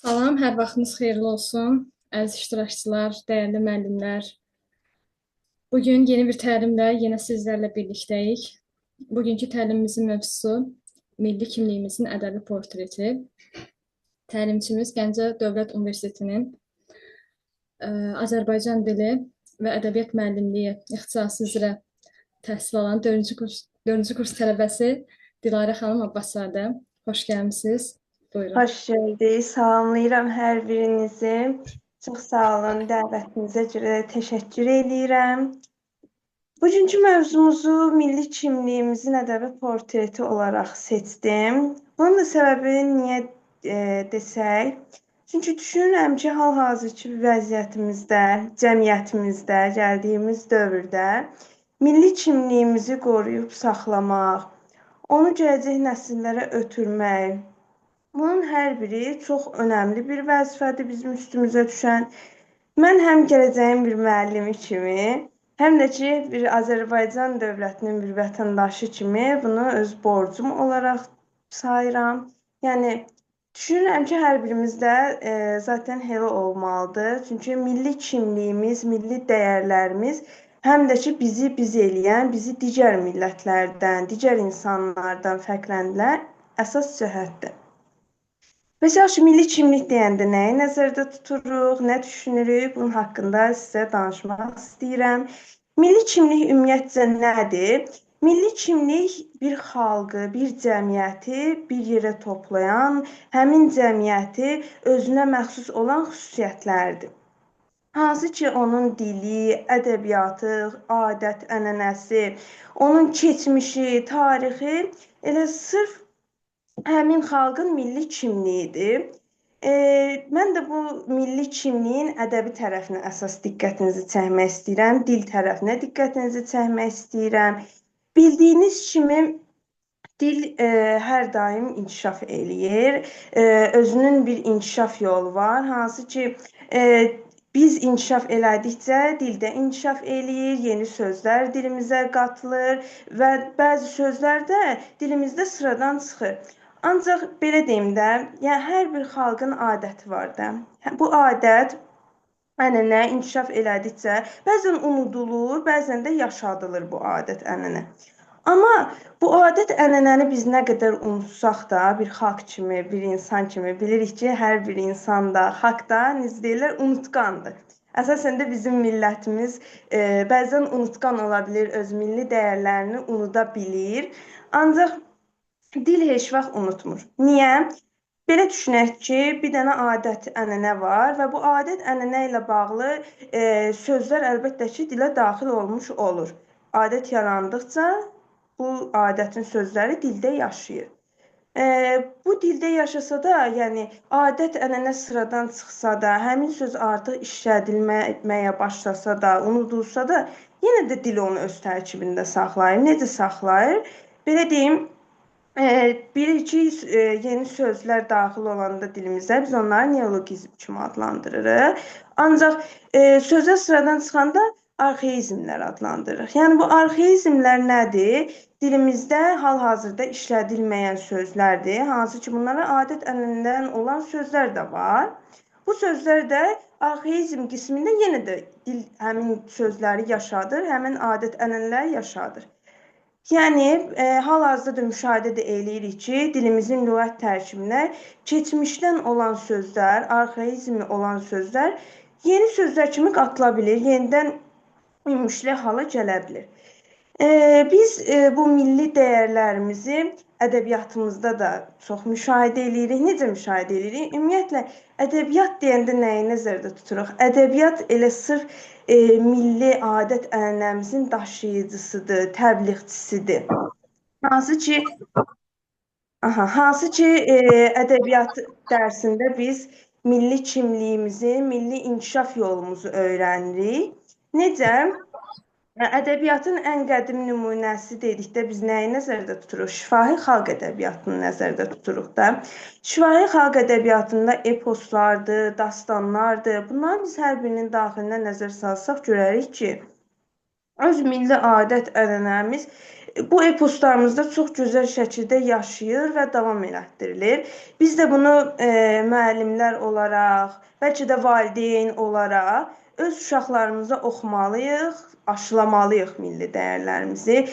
Salam, hər vaxtınız xeyirli olsun. Əziz iştirakçılar, dəyərli müəllimlər. Bugün yeni bir təlimlə yenə sizlərlə birlikdəyik. Bugünkü təlimimizin mövzusu milli kimliyimizin ədəbi portreti. Təlimçimiz Gəncə Dövlət Universitetinin Azərbaycan dili və ədəbiyyat müəllimliyi ixtisası üzrə təhsil alan 4-cü kurs tələbəsi Dilarə xanım Abbaszadə. Xoş gəlmisiniz. Buyurun. Hoş gördük. Salamlayıram hər birinizi. Çox sağ olun, dəvətinizə görə təşəkkür eləyirəm. Bugünkü mövzumuzu milli kimliyimizin ədəbi portreti olaraq seçdim. Bunun da səbəbi niyə desək? Çünki düşünürəm ki, hal-hazırki vəziyyətimizdə, cəmiyyətimizdə, gəldiyimiz dövrdə milli kimliyimizi qoruyub saxlamaq, onu gələcək nəsillərə ötürmək, bunun hər biri çox önəmli bir vəzifədir bizim üstümüzə düşən. Mən həm gələcəyin bir müəllimi kimi, həm də ki, bir Azərbaycan dövlətinin bir vətəndaşı kimi bunu öz borcum olaraq sayıram. Yəni, düşünürəm ki, hər birimiz də zaten elə olmalıdır. Çünki milli kimliyimiz, milli dəyərlərimiz həm də ki, bizi biz eləyən, bizi digər millətlərdən, digər insanlardan fərqləndirən əsas cəhətdir. Məsəl üçün, milli kimlik deyəndə nəyi nəzərdə tuturuq, nə düşünürük, bunun haqqında sizə danışmaq istəyirəm. Milli kimlik ümumiyyətcə nədir? Milli kimlik bir xalqı, bir cəmiyyəti bir yerə toplayan, həmin cəmiyyəti özünə məxsus olan xüsusiyyətlərdir. Hansı ki, onun dili, ədəbiyyatı, adət, ənənəsi, onun keçmişi, tarixi elə sırf həmin xalqın milli kimliyidir. Mən də bu milli kimliyin ədəbi tərəfinə əsas diqqətinizi çəkmək istəyirəm, dil tərəfinə diqqətinizi çəkmək istəyirəm. Bildiyiniz kimi dil hər daim inkişaf eləyir. Özünün bir inkişaf yolu var, hansı ki, biz inkişaf elədikcə dil də inkişaf eləyir, yeni sözlər dilimizə qatılır və bəzi sözlər də dilimizdə sıradan çıxır. Ancaq belə deyim də, yəni hər bir xalqın adəti var da. Bu adət, ənənə inkişaf elədikcə bəzən unudulur, bəzən də yaşadılır bu adət, ənənə. Amma bu adət, ənənəni biz nə qədər unutsaq da, bir xalq kimi, bir insan kimi bilirik ki, hər bir insan da, xalq da, necə deyirlər, unutqandır. Əsasən də bizim millətimiz bəzən unutqan ola bilir, öz milli dəyərlərini unuda bilir. Ancaq dil heç vaxt unutmur. Niyə? Belə düşünək ki, bir dənə adət, ənənə var və bu adət, ənənə ilə bağlı sözlər əlbəttə ki, dilə daxil olmuş olur. Adət yarandıqca bu adətin sözləri dildə yaşayır. Bu dildə yaşasa da, yəni adət, ənənə sıradan çıxsa da, həmin söz artıq işlədilməyə başlasa da, unudulsa da, yenə də dil onu öz tərkibində saxlayır. Necə saxlayır? Belə deyim, bilirik ki, yeni sözlər daxil olanda dilimizə biz onları neologizm kimi adlandırırıq. Ancaq sözə sıradan çıxanda arxaizmlər adlandırırıq. Yəni bu arxaizmlər nədir? Dilimizdə hal-hazırda işlədilməyən sözlərdir. Hansı ki, bunlara adət ənənədən olan sözlər də var. Bu sözlər də arxaizm qismində yenə də dil həmin sözləri yaşadır, həmin adət ənənələri yaşadır. Yəni, hal-hazırda da müşahidə də eləyirik ki, dilimizin lüğət tərkibinə keçmişdən olan sözlər, arxaizmli olan sözlər yeni sözlər kimi qatıla bilir, yenidən ümumşlə hala gələ bilir. Biz bu milli dəyərlərimizi ədəbiyyatımızda da çox müşahidə eləyirik. Necə müşahidə eləyirik? Ümumiyyətlə, ədəbiyyat deyəndə nəyi nəzərdə tuturuq? Ədəbiyyat elə sırf milli adət ənənəmizin daşıyıcısıdır, təbliğçisidir. Hansı ki, ədəbiyyat dərsində biz milli kimliyimizi, milli inkişaf yolumuzu öyrənirik. Necə? Ədəbiyyatın ən qədim nümunəsi dedikdə biz nəyi nəzərdə tuturuq? Şifahi xalq ədəbiyyatını nəzərdə tuturuq da. Şifahi xalq ədəbiyyatında eposlardır, dastanlardır. Bunların biz hər birinin daxilinə nəzər salsaq görərik ki, öz milli adət ənənəmiz Bu eposlarımızda çox gözəl şəkildə yaşayır və davam elətdirilir. Biz də bunu müəllimlər olaraq, bəlkə də valideyn olaraq öz uşaqlarımıza oxumalıyıq, aşılamalıyıq milli dəyərlərimizi.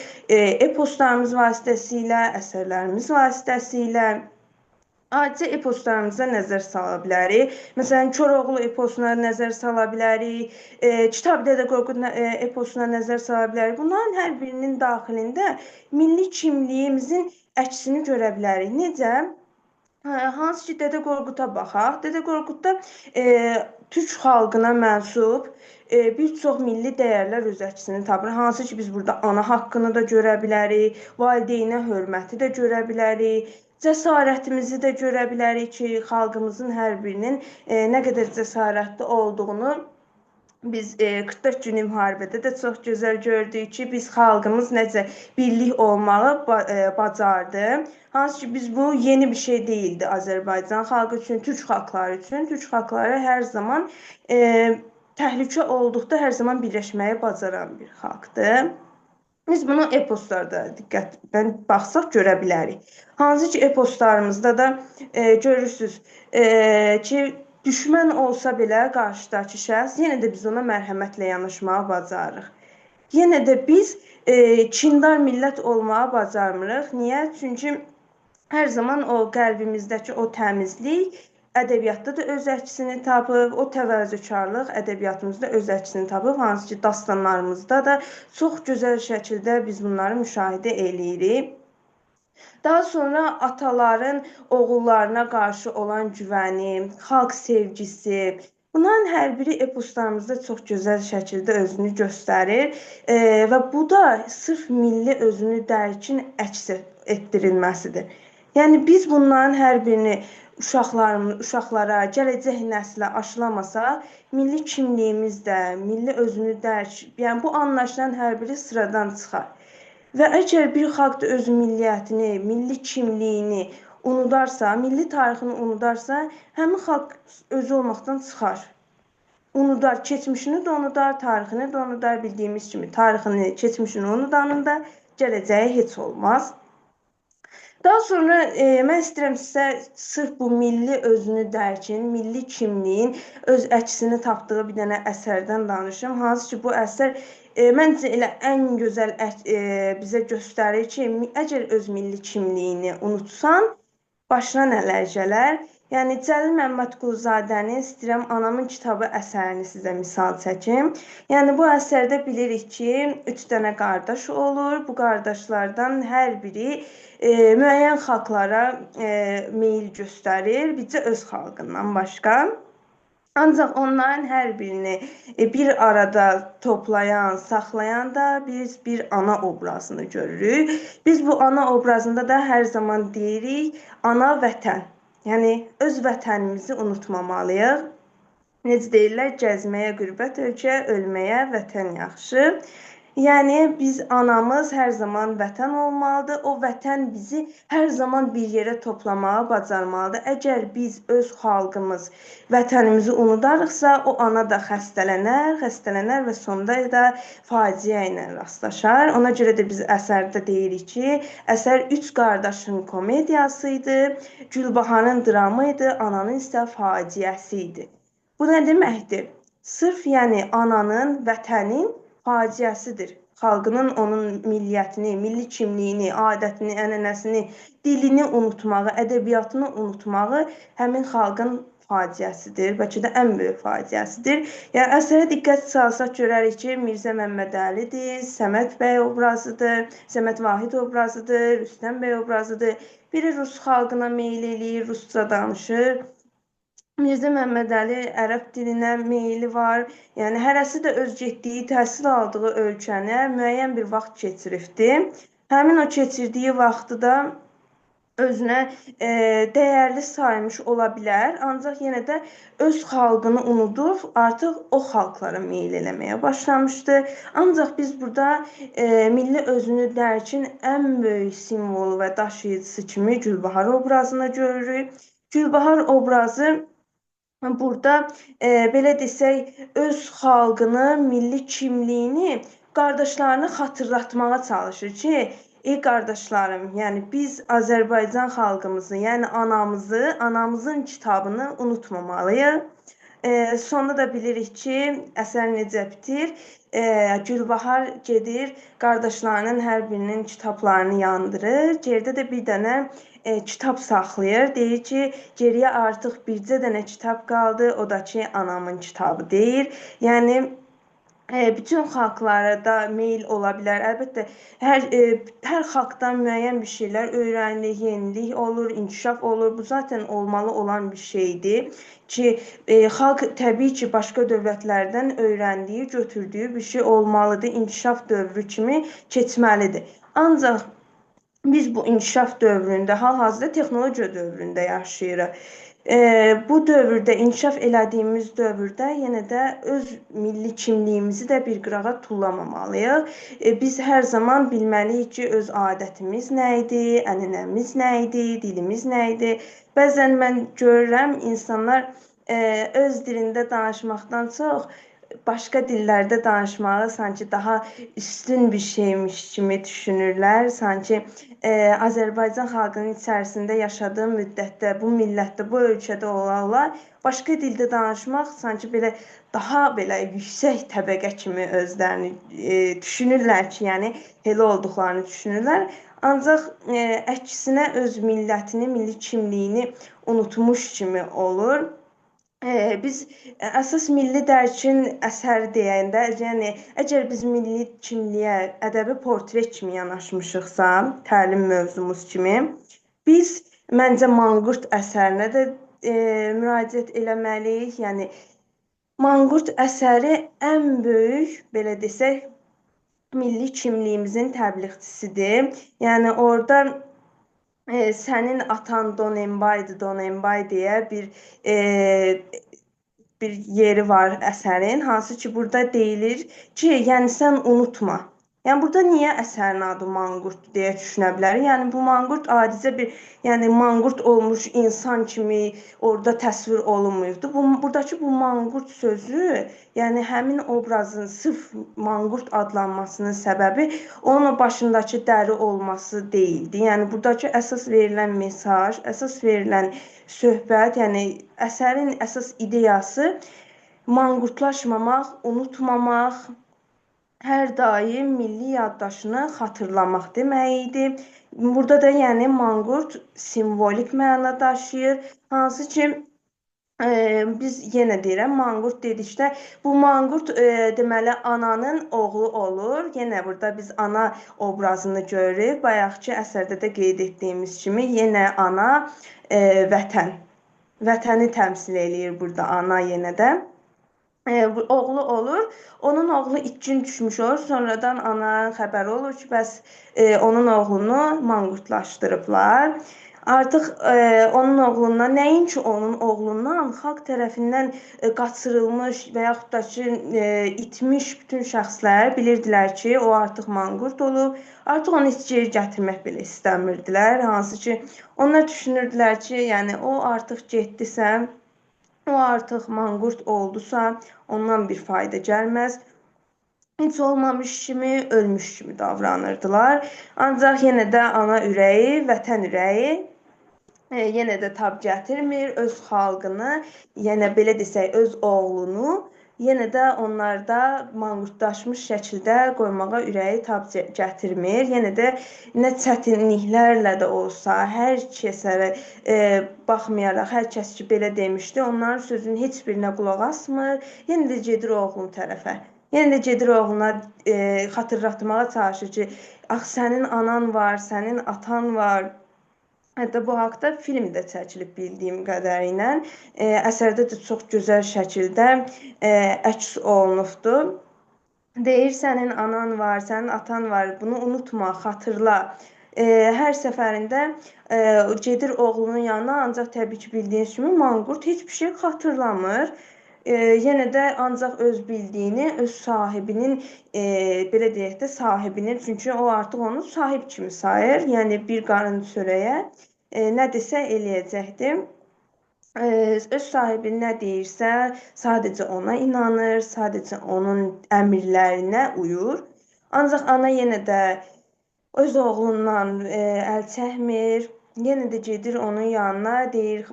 Eposlarımız vasitəsilə, əsərlərimiz vasitəsilə. Adicə eposlarımıza nəzər sala bilərik. Məsələn, Koroğlu eposuna nəzər sala bilərik, Kitab Dədə Qorqud eposuna nəzər sala bilərik. Bunların hər birinin daxilində milli kimliyimizin əksini görə bilərik. Necə? Hansı ki, Dədə Qorquda baxaq. Dədə Qorqudda türk xalqına mənsub bir çox milli dəyərlər öz əksini tapır. Hansı ki, biz burada ana haqqını da görə bilərik, valideynə hörməti də görə bilərik, cəsarətimizi də görə bilərik ki, xalqımızın hər birinin nə qədər cəsarətli olduğunu biz 44 günlük müharibədə də çox gözəl gördük ki, biz xalqımız necə birlik olmağı bacardı. Hansı ki, biz bu yeni bir şey deyildi Azərbaycan xalqı üçün, türk xalqları üçün. Türk xalqları hər zaman təhlükə olduqda hər zaman birləşməyi bacaran bir xalqdır. Biz bunu eposlarda diqqətlə baxsaq görə bilərik. Hansı ki, eposlarımızda da görürsünüz ki, düşmən olsa belə qarşıdakı şəxs, yenə də biz ona mərhəmətlə yanaşmağı bacarırıq. Yenə də biz kindar millət olmağı bacarmırıq. Niyə? Çünki hər zaman o qəlbimizdəki o təmizlik ədəbiyyatda da öz əksini tapıb, o təvazökarlıq ədəbiyyatımızda öz əksini tapıb, hansı ki, dastanlarımızda da çox gözəl şəkildə biz bunları müşahidə eləyirik. Daha sonra ataların oğullarına qarşı olan güvəni, xalq sevgisi, bunların hər biri eposlarımızda çox gözəl şəkildə özünü göstərir və bu da sırf milli özünü dərkin əks etdirilməsidir. Yəni biz bunların hər birini uşaqlara, gələcək nəslə aşılamasaq, milli kimliyimiz də, milli özünü dərk, yəni bu anlayışların hər biri sıradan çıxar. Və əgər bir xalq da öz milliyyətini, milli kimliyini unudarsa, milli tarixini unudarsa, həmin xalq özü olmaqdan çıxar. Unudar, keçmişini də unudar, tarixini də unudar, bildiyimiz kimi tarixini, keçmişini unudanın da gələcəyi heç olmaz. Daha sonra mən istəyirəm sizə sırf bu milli özünü dərkin, milli kimliyin öz əksini tapdığı bir dənə əsərdən danışım. Hansı ki, bu əsər məncə elə ən gözəl bizə göstərir ki, əgər öz milli kimliyini unutsan, başına nələr gələr. Yəni Cəlil Məmmədquluzadənin istəyirəm Anamın kitabı əsərini sizə misal çəkim. Yəni bu əsərdə bilirik ki, 3 dənə qardaş olur. Bu qardaşlardan hər biri müəyyən xalqlara meyil göstərir, bircə öz xalqından başqa. Ancaq onların hər birini bir arada toplayan, saxlayan da biz bir ana obrazını görürük. Biz bu ana obrazında da hər zaman deyirik, ana vətən. Yəni, öz vətənimizi unutmamalıyıq. Necə deyirlər, gəzməyə qürbət ölkə, ölməyə vətən yaxşı. Yəni, biz anamız hər zaman vətən olmalıdır. O vətən bizi hər zaman bir yerə toplamağı bacarmalıdır. Əgər biz öz xalqımız vətənimizi unudarıqsa, o ana da xəstələnər, xəstələnər və sonda da faciə ilə rastlaşar. Ona görə də biz əsərdə deyirik ki, əsər üç qardaşın komediyası idi, Gülbaharın dramı idi, ananın isə faciəsi idi. Bu nə deməkdir? Sırf yəni ananın, vətənin faciəsidir. Xalqının onun milliyyətini, milli kimliyini, adətini, ənənəsini, dilini unutmağı, ədəbiyyatını unutmağı həmin xalqın faciəsidir. Bəlkə də ən böyük faciəsidir. Yəni əsərə diqqət salsaq görərik ki, Mirzə Məmmədəlidir, Səməd bəy obrazıdır, Səməd Vahid obrazıdır, Rüstəm bəy obrazıdır. Biri rus xalqına meyl eləyir, rusca danışır. Mirzə Məmmədəli ərəb dilinə meyli var. Yəni hərəsi də öz getdiyi, təhsil aldığı ölkənə müəyyən bir vaxt keçiribdi. Həmin o keçirdiyi vaxtı da özünə dəyərli saymış ola bilər, ancaq yenə də öz xalqını unudub, artıq o xalqlara meyl eləməyə başlamışdı. Ancaq biz burada milli özünü dərkin ən böyük simvolu və daşıyıcısı kimi Gülbahar obrazını görürük. Gülbahar obrazı burada belə desək, öz xalqını, milli kimliyini, qardaşlarını xatırlatmağa çalışır ki, Ey qardaşlarım, yəni biz Azərbaycan xalqımızı, yəni anamızı, anamızın kitabını unutmamalıyıq. Sonda da bilirik ki, əsər necə bitir. Gülbahar gedir, qardaşlarının hər birinin kitablarını yandırır. Gerdə də bir dənə kitab saxlayır. Deyir ki, geriyə artıq bircə dənə kitab qaldı, o da ki, anamın kitabı deyir. Yəni bütün xalqlara da meyl ola bilər. Əlbəttə, hər xalqdan müəyyən bir şeylər öyrənilir, yenilik olur, inkişaf olur. Bu zaten olmalı olan bir şeydir ki, xalq təbii ki, başqa dövlətlərdən öyrəndiyi, götürdüyü bir şey olmalıdır, inkişaf dövrü kimi keçməlidir. Ancaq biz bu inkişaf dövründə, hal-hazırda texnologiya dövründə yaşayırıq. Bu dövrdə, inkişaf elədiyimiz dövrdə yenə də öz milli kimliyimizi də bir qırağa tullamamalıyıq. Biz hər zaman bilməliyik ki, öz adətimiz nə idi, ənənəmiz nə idi, dilimiz nə idi. Bəzən mən görürəm, insanlar öz dilində danışmaqdan çox başqa dillərdə danışmağı sanki daha üstün bir şeymiş kimi düşünürlər. Sanki Azərbaycan xalqının içərisində yaşadığı müddətdə, bu millətdə, bu ölkədə ola-ola başqa dildə danışmaq sanki belə daha belə yüksək təbəqə kimi özlərini düşünürlər ki, yəni elə olduqlarını düşünürlər. Ancaq əksinə öz millətini, milli kimliyini unutmuş kimi olur. Biz əsas milli dərkin əsəri deyəndə, yəni əgər biz milli kimliyə ədəbi portret kimi yanaşmışıqsa, təlim mövzumuz kimi, biz məncə Manqurt əsərinə də müraciət eləməliyik. Yəni Manqurt əsəri ən böyük, belə desək, milli kimliyimizin təbliğçisidir. Yəni orada sənin atan Donenbaydı, Donenbay deyə bir yeri var əsərin, hansı ki burada deyilir ki, yəni sən unutma. Yəni burada niyə əsərin adı Manqurt deyə düşünə bilərik? Yəni bu Manqurt adicə bir, yəni manqurt olmuş insan kimi orada təsvir olunmuyubdu. Buradakı bu manqurt sözü, yəni həmin obrazın sırf manqurt adlanmasının səbəbi onun o başındakı dəri olması deyildi. Yəni buradakı əsas verilən mesaj, əsas verilən söhbət, yəni əsərin əsas ideyası manqurtlaşmamaq, unutmamaq, hər daim milli yaddaşını xatırlamaq demək idi. Burada da yəni manqurt simvolik məna daşıyır. Hansı ki biz yenə deyirəm, manqurt dedikdə bu manqurt deməli ananın oğlu olur. Yenə burada biz ana obrazını görürük. Bayaqki əsərdə də qeyd etdiyimiz kimi yenə ana vətən. Vətəni təmsil eləyir burada ana yenə də. Oğlu olur. Onun oğlu itkin düşmüş olur. Sonradan ananın xəbəri olur ki, bəs onun oğlunu manqurtlaşdırıblar. Artıq onun oğlundan, nəinki onun oğlundan, xalq tərəfindən qaçırılmış və yaxud da ki, itmiş bütün şəxslər bilirdilər ki, o artıq manqurt olub. Artıq onu heç geri gətirmək belə istəmirdilər. Hansı ki, onlar düşünürdülər ki, yəni o artıq getdisə, o artıq manqurt oldusa, ondan bir fayda gəlməz. Heç olmamış kimi, ölmüş kimi davranırdılar. Ancaq yenə də ana ürəyi, vətən ürəyi yenə də tab gətirmir. Öz xalqını, yenə belə desək, öz oğlunu yenə də onlarda manqurtlaşmış şəkildə qoymağa ürəyi tab gətirmir. Yenə də nə çətinliklərlə də olsa, hər kəsə baxmayaraq, hər kəs ki belə demişdi, onların sözünün heç birinə qulaq asmır. Yenə də gedir oğlun tərəfə. Yenə də gedir oğluna xatırlatmağa çalışır ki, ax sənin anan var, sənin atan var. Hətta bu haqda film də çəkilib bildiyim qədəri ilə. Əsərdə də çox gözəl şəkildə əks olunubdur. Deyir, sənin anan var, sənin atan var, bunu unutma, xatırla. Hər səfərində gedir oğlunun yanına, ancaq təbii ki, bildiyiniz kimi manqurt heç bir şey xatırlamır. Yenə də ancaq öz bildiyini, öz sahibinin, belə deyək də sahibinin, çünki o artıq onu sahib kimi sayır, yəni bir qarın çörəyə nə desə eləyəcəkdir. Öz sahibi nə deyirsə, sadəcə ona inanır, sadəcə onun əmrlərinə uyur. Ancaq ana yenə də Öz oğlundan əl çəkmir. Yenə də gedir onun yanına, deyir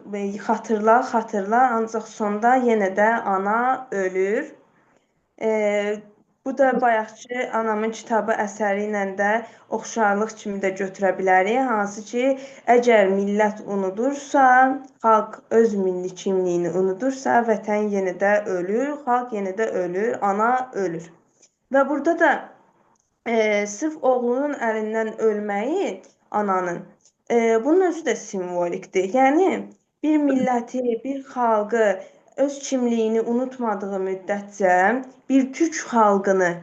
xatırla, xatırla, ancaq sonda yenə də ana ölür. E, Bu da bayaqçı Anamın kitabı əsəri ilə də oxşarlıq kimi də götürə bilərik. Hansı ki, əgər millət unudursa, xalq öz milli kimliyini unudursa, vətən yenə də ölür, xalq yenə də ölür, ana ölür. Və burada da sırf oğlunun əlindən ölməyi ananın, bunun özü də simvolikdir. Yəni bir milləti, bir xalqı öz kimliyini unutmadığı müddətcə, bir türk xalqını,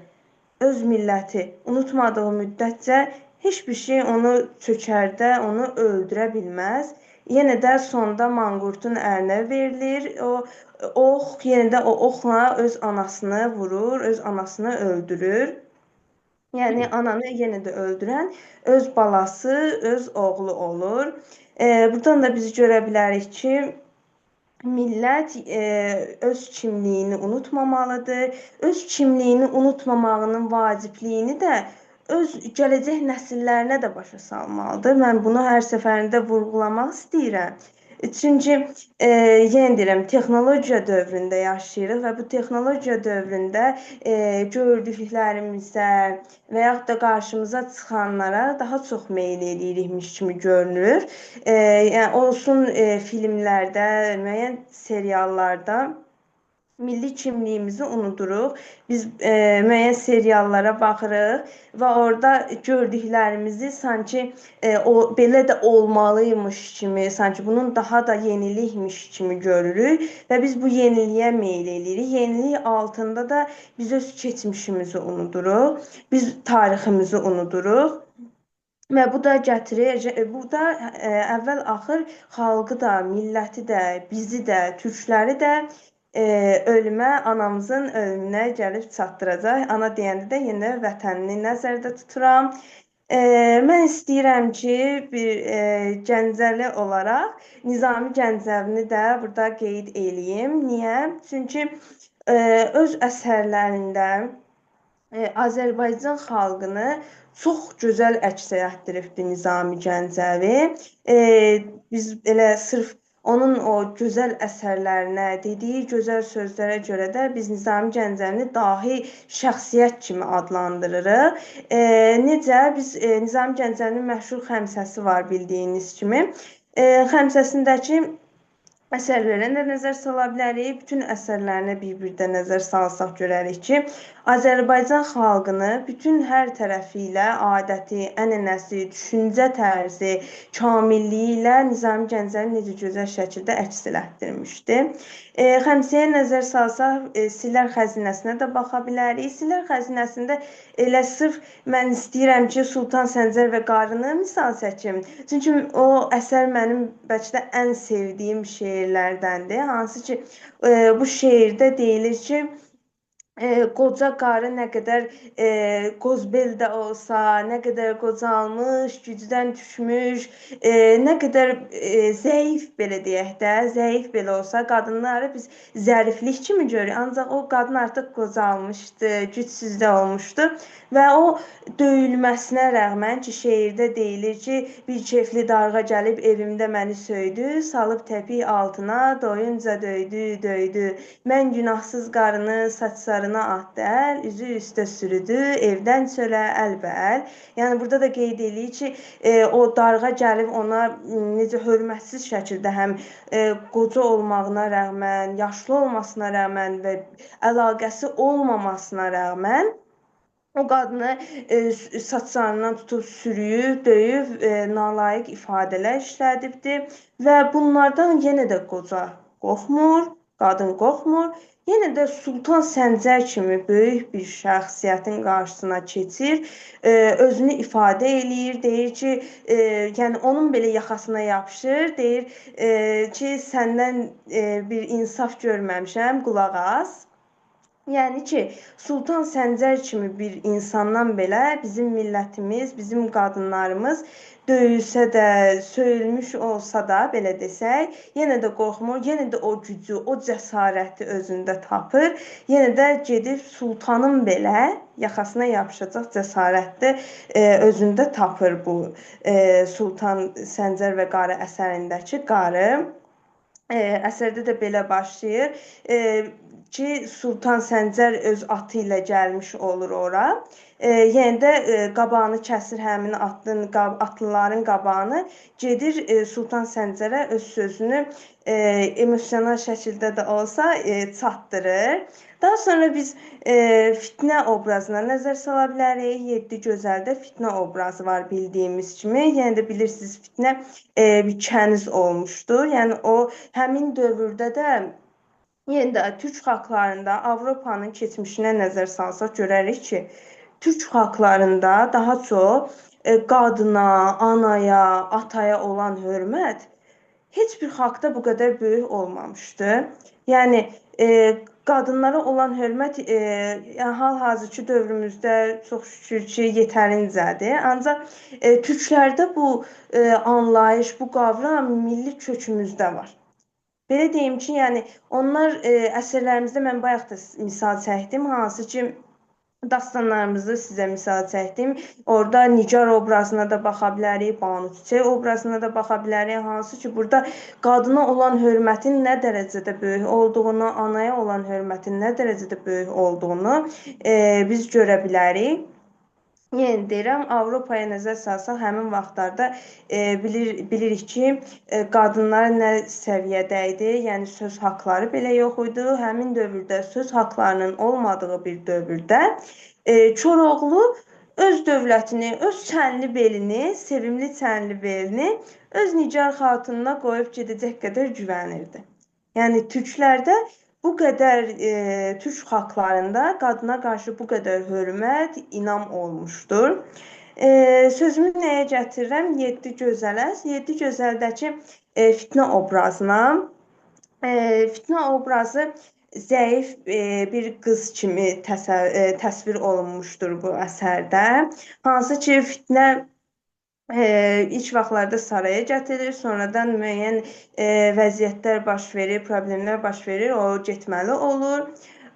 öz milləti unutmadığı müddətcə heç bir şey onu çökərdə, onu öldürə bilməz. Yenə də sonda manqurtun əlinə verilir. O ox, yenə də o oxla öz anasını vurur, öz anasını öldürür. Yəni ananı yenə də öldürən öz balası, öz oğlu olur. Buradan da biz görə bilərik ki, millət öz kimliyini unutmamalıdır. Öz kimliyini unutmamağının vacibliyini də öz gələcək nəsillərinə də başa salmalıdır. Mən bunu hər səfərində vurğulamaq istəyirəm. Çünki yenə deyirəm, texnologiya dövründə yaşayırıq və bu texnologiya dövründə gördüklərimizə və yaxud da qarşımıza çıxanlara daha çox meyl eləyirikmiş kimi görünür. Yəni olsun filmlərdə, müəyyən seriallarda milli kimliyimizi unuduruq. Biz müəyyən seriallara baxırıq və orada gördüklərimizi sanki o belə də olmalıymış kimi, sanki bunun daha da yenilikmiş kimi görürük və biz bu yeniliyə meyl eləyirik. Yenilik altında da biz öz keçmişimizi unuduruq, biz tariximizi unuduruq. Və bu da gətirir, bu da əvvəl-axır xalqı da, milləti də, bizi də, türkləri də ölümə, anamızın ölümünə gəlib çatdıracaq. Ana deyəndə də yenə vətənini nəzərdə tuturam. Mən istəyirəm ki, bir Gəncəli olaraq Nizami Gəncəvini də burada qeyd eləyim. Niyə? Çünki öz əsərlərində Azərbaycan xalqını çox gözəl əks etdiribdir Nizami Gəncəvi. Biz elə sırf onun o gözəl əsərlərinə, dediyi gözəl sözlərə görə də biz Nizami Gəncəvini dahi şəxsiyyət kimi adlandırırıq. Necə? Biz Nizami Gəncəvinin məşhur xəmsəsi var bildiyiniz kimi. Xəmsəsindəki əsərlərə də nəzər sala bilərik. Bütün əsərlərinə bir-bir də nəzər salsaq görərik ki, Azərbaycan xalqını bütün hər tərəfi ilə, adəti, ənənəsi, düşüncə tərzi, kamilliyi ilə Nizami Gəncəvi necə gözəl şəkildə əks elətdirmişdi. Xəmsəyə nəzər salsaq, Sirlər Xəzinəsinə də baxa bilərik. Sirlər Xəzinəsində elə sırf mən istəyirəm ki, Sultan Səncər və Qarını misal çəkim. Çünki o əsər mənim bəlkə də ən sevdiyim şeirlərdəndir. Hansı ki, bu şeirdə deyilir ki, qoca qarı nə qədər qozbel də olsa, nə qədər qocalmış, gücdən düşmüş, nə qədər zəif belə deyək də, zəif belə olsa, qadınları biz zəriflik kimi görürük. Ancaq o qadın artıq qocalmışdı, gücsüz də olmuşdu və o döyülməsinə rəğmən ki, şeirdə deyilir ki, bir keyfli darğa gəlib evimdə məni söydü, salıb təpik altına, doyunca döydü, döydü. Mən günahsız qarını saçlarına atdı əl, üzü üstə sürüdü, evdən çölə əlbəəl. Yəni burada da qeyd eləyir ki, o darğa gəlib ona necə hörmətsiz şəkildə həm qoca olmağına rəğmən, yaşlı olmasına rəğmən və əlaqəsi olmamasına rəğmən o qadını saçlarından tutub sürüyüb, döyüb, nalayiq ifadələr işlədibdir və bunlardan yenə də qoca qorxmur, qadın qorxmur. Yenə də Sultan Səncər kimi böyük bir şəxsiyyətin qarşısına keçir, özünü ifadə eləyir, deyir ki, yəni onun belə yaxasına yapışır, deyir ki, səndən bir insaf görməmişəm, qulaq as. Yəni ki, Sultan Səncər kimi bir insandan belə bizim millətimiz, bizim qadınlarımız döyülsə də, söyülmüş olsa da, belə desək, yenə də qorxmur, yenə də o gücü, o cəsarəti özündə tapır, yenə də gedib sultanın belə yaxasına yapışacaq cəsarəti özündə tapır bu Sultan Səncər və Qarı əsərindəki qarı. Əsərdə də belə başlayır ki, Sultan Səncər öz atı ilə gəlmiş olur ora. Yəni də qabağını kəsir həmin atlıların qabağını, gedir Sultan Səncərə öz sözünü emosional şəkildə də olsa çatdırır. Daha sonra biz fitnə obrazına nəzər sala bilərik. Yeddi gözəldə fitnə obrazı var bildiyimiz kimi. Yəni də bilirsiniz, fitnə bir kəniz olmuşdu. Yəni o həmin dövrdə də yenə də türk xalqlarında Avropanın keçmişinə nəzər salsaq görərik ki, türk xalqlarında daha çox qadına, anaya, ataya olan hörmət heç bir xalqda bu qədər böyük olmamışdı. Yəni qadınlara olan hörmət yəni, hal-hazırki dövrümüzdə çox şükür ki, yetərincədir. Ancaq türklərdə bu anlayış, bu qavram milli kökümüzdə var. Belə deyim ki, yəni onlar əsərlərimizdə mən bayaq da misal çəkdim, hansı ki dastanlarımızda sizə misal çəkdim. Orada Nigar obrazına da baxa bilərik, Banu Çiçək obrazına da baxa bilərik. Hansı ki burada qadına olan hörmətin nə dərəcədə böyük olduğunu, anaya olan hörmətin nə dərəcədə böyük olduğunu biz görə bilərik. Yenə deyirəm, Avropaya nəzər salsaq, həmin vaxtlarda bilirik ki, qadınlar nə səviyyədə idi, yəni söz haqları belə yox idi. Həmin dövrdə söz haqlarının olmadığı bir dövrdə Koroğlu öz dövlətini, öz çənli belini, sevimli çənli belini öz Nigar xatununa qoyub gedəcək qədər güvənirdi. Yəni türklərdə bu qədər türk xalqlarında qadına qarşı bu qədər hörmət, inam olmuşdur. Sözümü nəyə gətirirəm? Yeddi gözələ. Yeddi gözəldəki fitnə obrazına. Fitnə obrazı zəif bir qız kimi təsvir olunmuşdur bu əsərdə. Hansı ki, fitnə ilk vaxtlarda saraya gətirilir, sonradan müəyyən vəziyyətlər baş verir, problemlər baş verir, o getməli olur.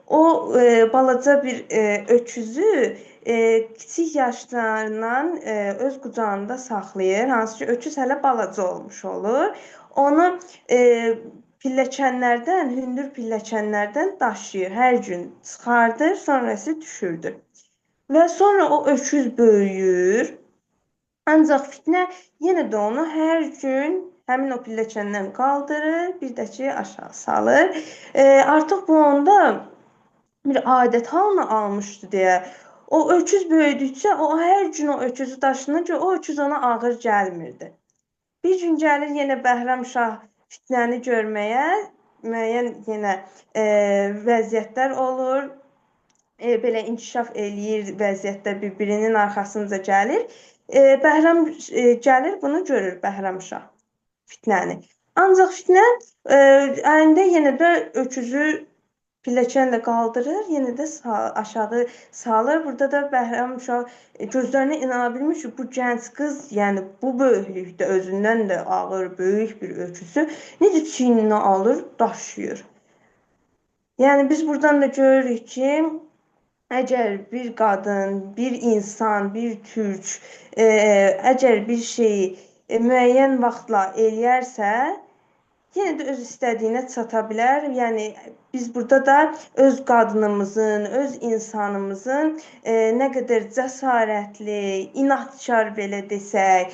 O balaca bir öküzü kiçik yaşlarından öz qucağında saxlayır, hansı ki öküz hələ balaca olmuş olur. Onu pilləkənlərdən, hündür pilləkənlərdən daşıyır, hər gün çıxardır, sonrası düşürdür. Və sonra o öküz böyüyür. Ancaq fitnə yenə də onu hər gün həmin o pilləkəndən qaldırır, bir də ki aşağı salır. Artıq bu onda bir adət halını almışdı deyə. O öküz böyüdükcə o hər gün o öküzü daşınınca o öküz ona ağır gəlmirdi. Bir gün gəlir yenə Bəhram şah fitnəni görməyə, müəyyən yenə vəziyyətlər olur. Belə inkişaf eləyir vəziyyətdə, bir-birinin arxasınca gəlir. Bəhram gəlir, bunu görür Bəhram şah fitnəni. Ancaq fitnə əlində yenə də öküzü pilləkənlə qaldırır, yenə də aşağı salır. Burada da Bəhram şah gözlərinə inana bilmir ki, bu gənc qız, yəni bu böyüklükdə özündən də ağır, böyük bir öküzü necə çiyninə alır, daşıyır. Yəni biz buradan da görürük ki, əgər bir qadın, bir insan, bir türk əgər bir şeyi müəyyən vaxtla eləyərsə, yenə də öz istədiyinə çata bilər. Yəni biz burada da öz qadınımızın, öz insanımızın nə qədər cəsarətli, inadkar belə desək,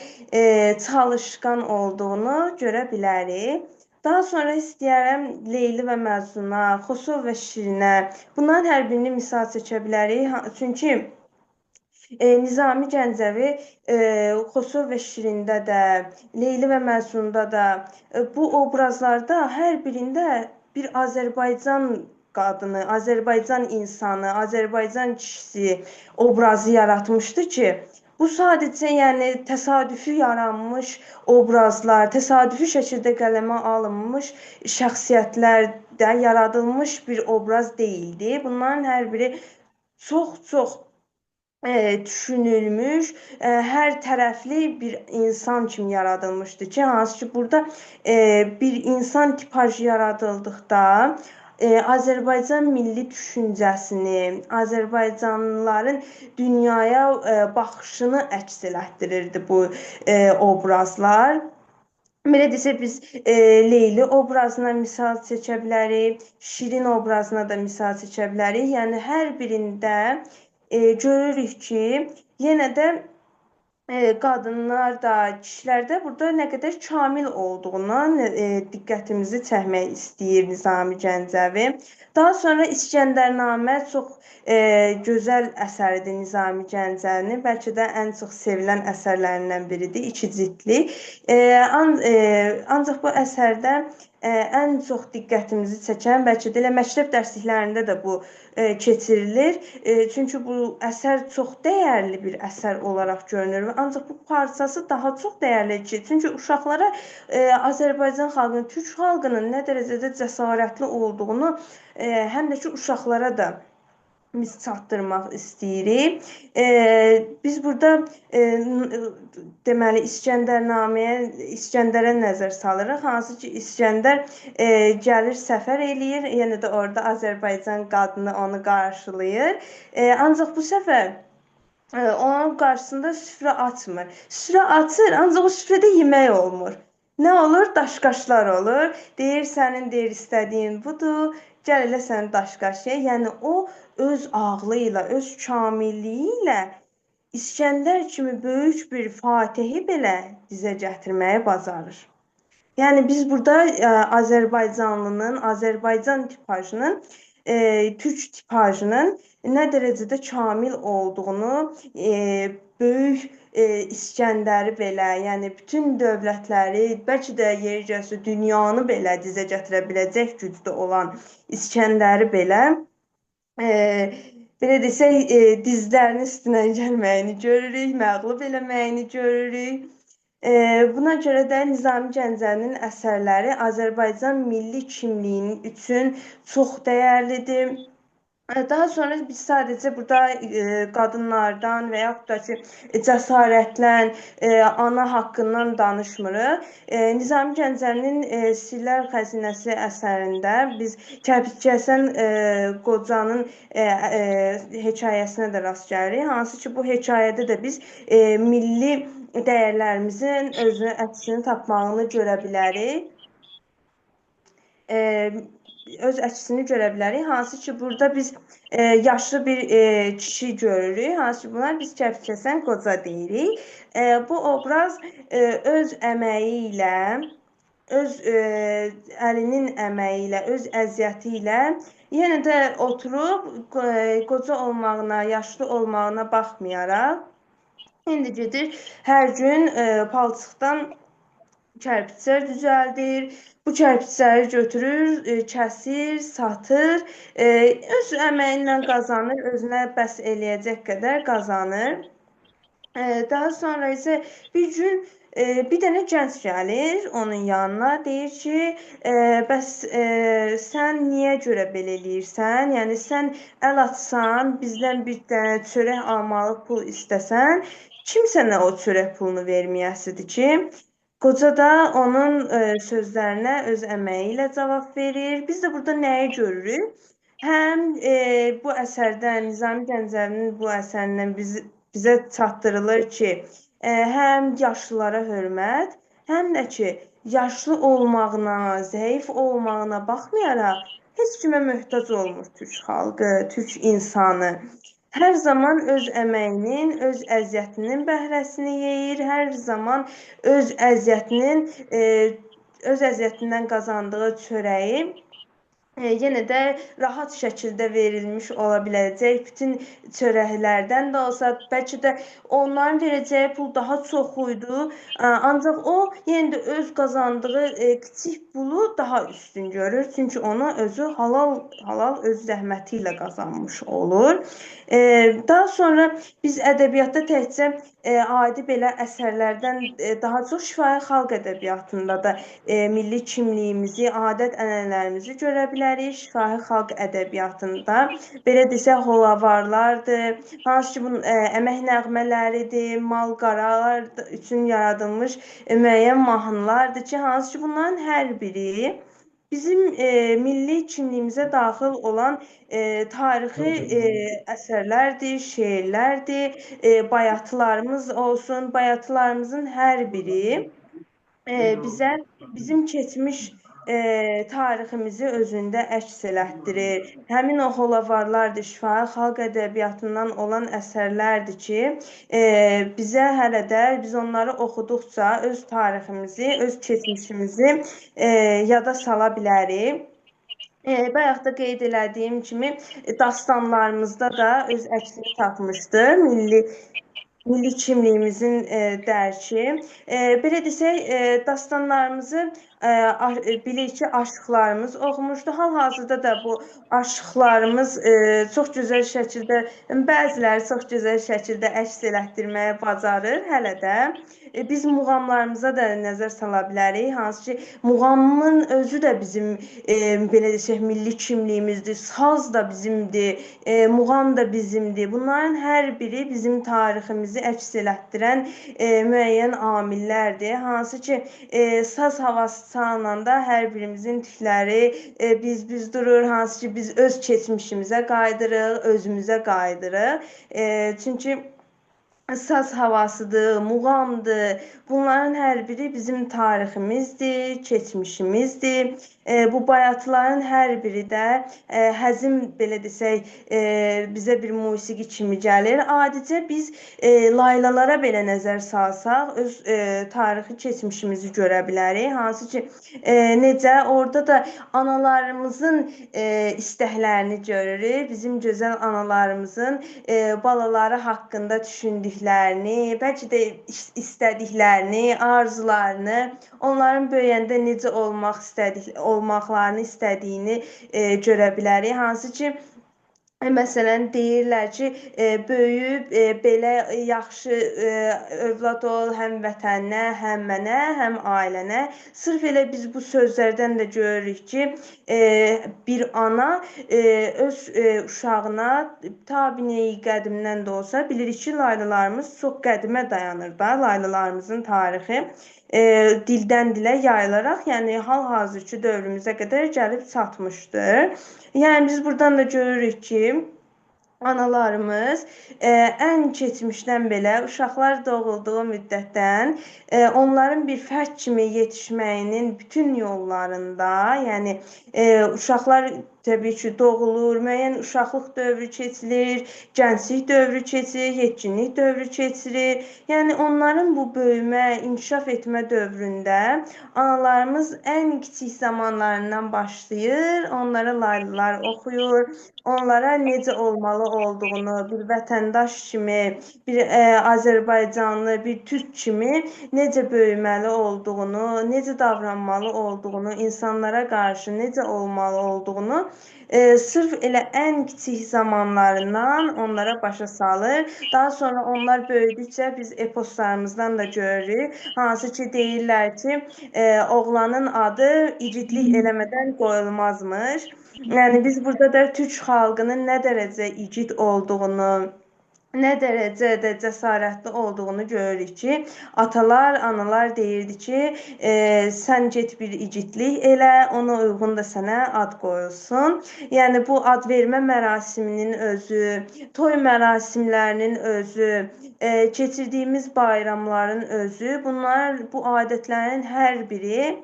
çalışqan olduğunu görə bilərik. Daha sonra istəyərəm Leyli və Məcnuna, Xosrov və Şirinə, bunların hər birini misal çəkə bilərik. Çünki Nizami Gəncəvi Xosrov və Şirində də, Leyli və Məcnunda da bu obrazlarda hər birində bir Azərbaycan qadını, Azərbaycan insanı, Azərbaycan kişisi obrazı yaratmışdı ki, Bu sadəcə, yəni təsadüfi yaranmış obrazlar, təsadüfi şəkildə qələmə alınmış şəxsiyyətlərdən yaradılmış bir obraz deyildi. Bunların hər biri çox-çox düşünülmüş, hər tərəfli bir insan kimi yaradılmışdı ki, hansı ki burada bir insan tipajı yaradıldıqda Azərbaycan milli düşüncəsini, Azərbaycanlıların dünyaya baxışını əks elətdirirdi bu obrazlar. Belə desək, biz Leyli obrazına misal seçə bilərik, Şirin obrazına da misal seçə bilərik. Yəni, hər birində görürük ki, yenə də qadınlar da, kişilər də burada nə qədər kamil olduğuna diqqətimizi çəkmək istəyir Nizami Gəncəvi. Daha sonra İskəndərnamə çox gözəl əsəridir Nizami Gəncəvinin. Bəlkə də ən çox sevilən əsərlərindən biridir, 2 cildlik. Ancaq bu əsərdə ən çox diqqətimizi çəkən, bəlkə də elə məktəb dərsliklərində də bu keçirilir. Çünki bu əsər çox dəyərli bir əsər olaraq görünür. Ancaq bu parçası daha çox dəyərli ki, çünki uşaqlara Azərbaycan xalqının, türk xalqının nə dərəcədə cəsarətli olduğunu həm də ki, uşaqlara da biz çatdırmaq istəyirik. Biz burada deməli İskəndərə nəzər salırıq. Hansı ki, İskəndər gəlir, səfər eləyir. Yenə də orada Azərbaycan qadını onu qarşılayır. Ancaq bu səfər onun qarşısında süfrə açmır. Süfrə açır, ancaq o süfrədə yemək olmur. Nə olur? Daşqaşlar olur. Deyir, sənin deyir, istədiyin budur. Gəl elə səni daşqaş ye. Yəni, o öz ağlı ilə, öz kamilliyi ilə İskəndər kimi böyük bir fatihi belə dizə gətirməyi bacarır. Yəni, biz burada Azərbaycanlının, Azərbaycan tipajının, türk tipajının nə dərəcədə kamil olduğunu, böyük İskəndəri belə, yəni bütün dövlətləri, bəlkə də yeri gəlsə dünyanı belə dizə gətirə biləcək gücdə olan İskəndəri belə, belə desək, dizlərinin üstünə gəlməyini görürük, məğlub eləməyini görürük. Buna görə də Nizami Gəncəvinin əsərləri Azərbaycan milli kimliyinin üçün çox dəyərlidir. Daha sonra biz sadəcə burada qadınlardan və yaxud da ki, cəsarətlə, ana haqqından danışmırıq. Nizami Gəncəvinin Sirlər Xəzinəsi əsərində biz Kərpiçkəsən qocanın hekayəsinə də rast gəlirik. Hansı ki, bu hekayədə də biz milli dəyərlərimizin özünü, əksini tapmağını görə bilərik. Öz əksini görə bilərik. Hansı ki, burada biz yaşlı bir kişi görürük. Hansı ki, buna biz Kərpiçkəsən qoca deyirik. Bu obraz öz əməyi ilə, öz əlinin əməyi ilə, öz əziyyəti ilə yenə də oturub qoca olmağına, yaşlı olmağına baxmayaraq, indi gedir hər gün palçıqdan kərpiçlər düzəldir. Bu kərpiçləri götürür, kəsir, satır, öz əməyi ilə qazanır, özünə bəs eləyəcək qədər qazanır. Daha sonra isə bir gün bir dənə gənc gəlir onun yanına, deyir ki, bəs sən niyə görə belə eləyirsən? Yəni, sən əl atsan, bizdən bir dənə çörək almalıq pul istəsən, kim sənə o çörək pulunu verməyəsidir ki? Qoca da onun sözlərinə öz əməyi ilə cavab verir. Biz də burada nəyi görürük? Həm bu əsərdən, Nizami Gəncəvinin bu əsərindən bizə çatdırılır ki, həm yaşlılara hörmət, həm də ki, yaşlı olmağına, zəif olmağına baxmayaraq heç kimə möhtac olmur türk xalqı, türk insanı. Hər zaman öz əməyinin, öz əziyyətinin bəhrəsini yeyir, hər zaman öz əziyyətindən qazandığı çörəyi Yenə də rahat şəkildə verilmiş ola biləcək bütün çörəklərdən də olsa, bəlkə də onların verəcəyi pul daha çox idi. Ancaq o yenə də öz qazandığı kiçik pulu daha üstün görür. Çünki onu özü halal halal öz zəhməti ilə qazanmış olur. Daha sonra biz ədəbiyyatda təkcə adi belə əsərlərdən daha çox şifahi xalq ədəbiyyatında da milli kimliyimizi, adət-ənənələrimizi görə bilərik. Şifahi xalq ədəbiyyatında belə desək, holavarlardır, hansı ki, bunun əmək nəğmələridir, mal-qaralar üçün yaradılmış müəyyən mahnılardır ki, hansı ki, bunların hər biri bizim milli kimliyimizə daxil olan tarixi əsərlərdir, şeirlərdir, bayatılarımız olsun, bayatılarımızın hər biri bizə bizim keçmiş tariximizi özündə əks elətdirir. Həmin o holavarlardır, şifahi xalq ədəbiyyatından olan əsərlərdir ki, bizə hələ də biz onları oxuduqca öz tariximizi, öz keçmişimizi yada sala bilərik. Bayaq da qeyd elədiyim kimi dastanlarımızda da öz əksini tapmışdır. Milli kimliyimizin dərki. Belə desək, dastanlarımızı bilirik ki, aşıqlarımız oxumuşdu. Hal-hazırda da bu aşıqlarımız çox gözəl şəkildə, bəziləri çox gözəl şəkildə əks elətdirməyi bacarır hələ də. Biz muğamlarımıza da nəzər sala bilərik. Hansı ki, muğamın özü də bizim belə desək, milli kimliyimizdir. Saz da bizimdir, muğam da bizimdir. Bunların hər biri bizim tariximizi əks elətdirən müəyyən amillərdir. Hansı ki, saz havası çalınanda hər birimizin tükləri biz durur, hansı ki, biz öz keçmişimizə qayıdırıq, özümüzə qayıdırıq. Çünki saz havasıdır, muğamdır. Bunların hər biri bizim tariximizdir, keçmişimizdir. Bu bayatıların hər biri də həzin, belə desək, bizə bir musiqi kimi gəlir. Adicə biz laylalara belə nəzər salsaq, öz tarixi keçmişimizi görə bilərik. Hansı ki, necə orada da analarımızın istəklərini görürük. Bizim gözəl analarımızın balaları haqqında düşündüklərini, bəlkə də istədiklərini, arzularını, onların böyüyəndə necə olmaqlarını istədiyini görə bilərik. Hansı ki, məsələn, deyirlər ki, böyüyüb belə yaxşı övlad ol həm vətəninə, həm mənə, həm ailənə. Sırf elə biz bu sözlərdən də görürük ki, bir ana öz uşağına tabinəyi qədimdən də olsa bilirik ki, laylalarımız çox qədimə dayanır da, laylalarımızın tarixi dildən dilə yayılaraq, yəni hal-hazırki dövrümüzə qədər gəlib çatmışdır. Yəni biz buradan da görürük ki, analarımız ən keçmişdən belə uşaqlar doğulduğu müddətdən onların bir fərd kimi yetişməyinin bütün yollarında, yəni uşaqlar təbii ki, doğulur, müəyyən uşaqlıq dövrü keçilir, gənclik dövrü keçirir, yetkinlik dövrü keçirir. Yəni onların bu böyümə, inkişaf etmə dövründə analarımız ən kiçik zamanlarından başlayır, onlara laylalar oxuyur, onlara necə olmalı olduğunu, bir vətəndaş kimi, bir Azərbaycanlı, bir türk kimi necə böyüməli olduğunu, necə davranmalı olduğunu, insanlara qarşı necə olmalı olduğunu sırf elə ən kiçik zamanlarından onlara başa salır. Daha sonra onlar böyüdükcə biz eposlarımızdan da görürük. Hansı ki, deyirlər ki, oğlanın adı igidlik eləmədən qoyulmazmış. Yəni biz burada da türk xalqının nə dərəcə igid olduğunu, nə dərəcədə cəsarətli olduğunu görürük ki, atalar, analar deyirdi ki, sən get bir igidlik elə, ona uyğun da sənə ad qoyulsun. Yəni bu ad vermə mərasiminin özü, toy mərasimlərinin özü, keçirdiyimiz bayramların özü, bunlar, bu adətlərin hər biri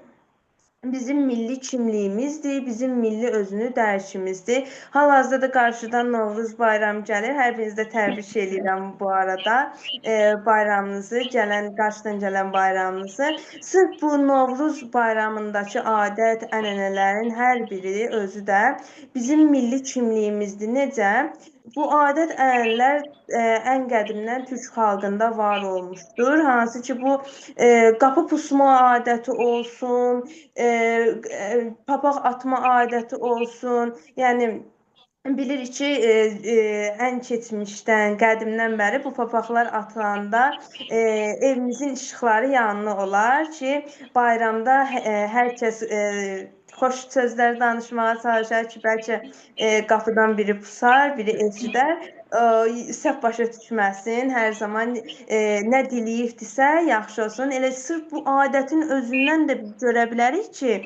Bizim milli kimliyimizdir, bizim milli özünü dərkimizdir. Hal-hazırda da qarşıdan Novruz bayramı gəlir. Hər birinizi də təbrik eləyirəm bu arada. Bayramınızı, qarşıdan gələn bayramınızı. Sırf bu Novruz bayramındakı adət, ənənələrin hər biri özü də bizim milli kimliyimizdir. Necə? Bu adət ənənələr ən qədimdən türk xalqında var olmuşdur. Hansı ki bu qapı pusma adəti olsun, papaq atma adəti olsun. Yəni bilirik ki, ən keçmişdən, qədimdən bəri bu papaqlar atılanda evimizin işıqları yanlı olar ki, bayramda hər kəs xoş sözlər danışmağa çalışar ki, bəlkə qapıdan biri pusar, biri eşidər, səhv başa düşməsin, hər zaman nə diləyibdirsə, yaxşı olsun. Elə sırf bu adətin özündən də biz görə bilərik ki,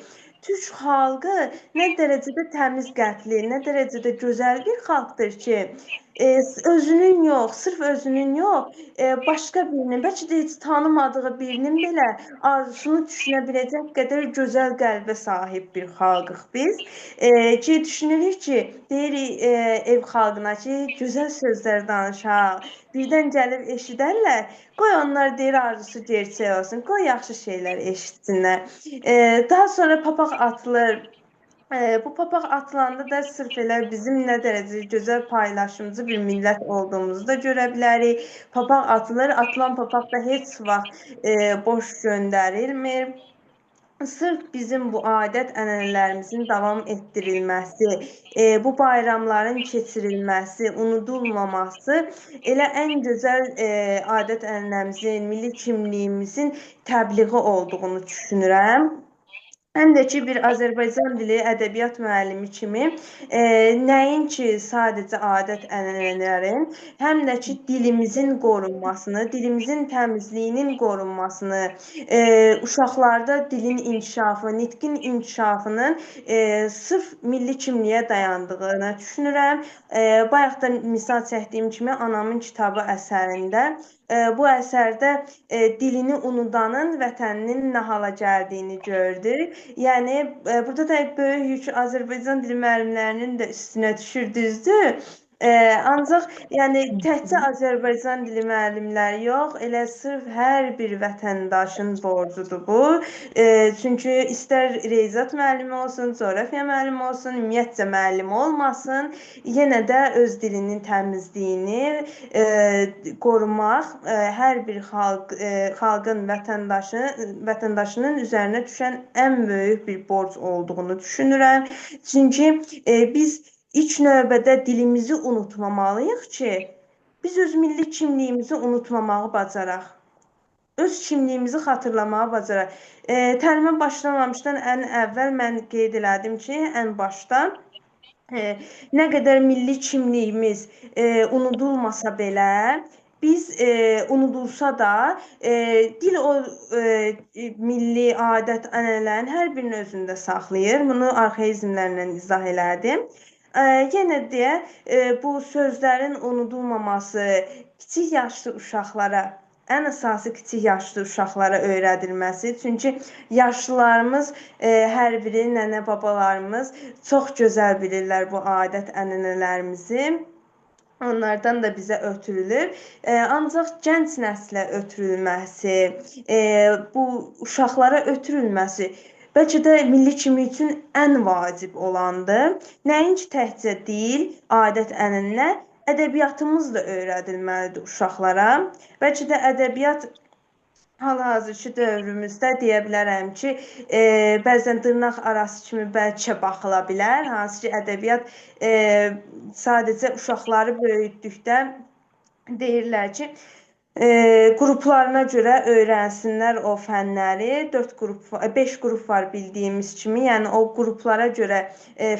türk xalqı nə dərəcədə təmiz qəlbli, nə dərəcədə gözəl bir xalqdır ki, özünün yox, sırf özünün yox, başqa birinin, bəlkə də heç tanımadığı birinin belə arzusunu düşünə biləcək qədər gözəl qəlbə sahib bir xalqıq biz. Ki, düşünürük ki, deyirik ev xalqına ki, gözəl sözlər danışaq, birdən gəlib eşidərlər, qoy onlar deyir arzusu gerçək olsun, qoy yaxşı şeylər eşitsinlər. Daha sonra papaq atılır. Bu papaq atılanda da sırf elə bizim nə dərəcə gözəl paylaşımcı bir millət olduğumuzu da görə bilərik. Papaq atılır, atılan papaq da heç vaxt boş göndərilmir. Sırf bizim bu adət ənənələrimizin davam etdirilməsi, bu bayramların keçirilməsi, unudulmaması elə ən gözəl adət ənənəmizin, milli kimliyimizin təbliği olduğunu düşünürəm. Həm də ki, bir Azərbaycan dili ədəbiyyat müəllimi kimi nəinki sadəcə adət ənənələrin, həm də ki, dilimizin qorunmasını, dilimizin təmizliyinin qorunmasını, uşaqlarda dilin inkişafı, nitqin inkişafının sırf milli kimliyə dayandığını düşünürəm. Bayaq da misal çəkdiyim kimi Anamın kitabı əsərində, bu əsərdə dilini unudanın vətəninin nə hala gəldiyini gördük. Yəni, burada da böyük yük Azərbaycan dili müəllimlərinin də üstünə düşür, düzdür. Ancaq yəni təkcə Azərbaycan dili müəllimləri yox, elə sırf hər bir vətəndaşın borcudur bu. Çünki istər riyaziyyat müəllimi olsun, coğrafiya müəllimi olsun, ümumiyyətcə müəllim olmasın, yenə də öz dilinin təmizliyini qorumaq hər bir xalqın vətəndaşının üzərinə düşən ən böyük bir borc olduğunu düşünürəm. Çünki biz ilk növbədə dilimizi unutmamalıyıq ki, biz öz milli kimliyimizi unutmamağı bacaraq, öz kimliyimizi xatırlamağı bacaraq. Təlimə başlamamışdan ən əvvəl mən qeyd elədim ki, ən başda nə qədər milli kimliyimiz unudulmasa belə, biz unudulsa da, dil o milli adət, ənənələrin hər birinin özündə saxlayır. Bunu arxaizmlərlə izah elədim. Yenə deyə, bu sözlərin unudulmaması kiçik yaşlı uşaqlara, ən əsası kiçik yaşlı uşaqlara öyrədilməsi. Çünki yaşlılarımız, hər biri, nənə babalarımız çox gözəl bilirlər bu adət ənənələrimizi. Onlardan da bizə ötürülür. Ancaq gənc nəslə ötürülməsi, bu uşaqlara ötürülməsi bəlkə də milli kimlik üçün ən vacib olandır. Nəinki təkcə dil, adət, ənənə, ədəbiyyatımız da öyrədilməlidir uşaqlara. Bəlkə də ədəbiyyat hal-hazırki dövrümüzdə deyə bilərəm ki, bəzən dırnaq arası kimi bəlkə baxıla bilər. Hansı ki, ədəbiyyat sadəcə uşaqları böyütdükdə deyirlər ki, qruplarına görə öyrənsinlər o fənləri. 4 qrup, 5 qrup var bildiyimiz kimi. Yəni o qruplara görə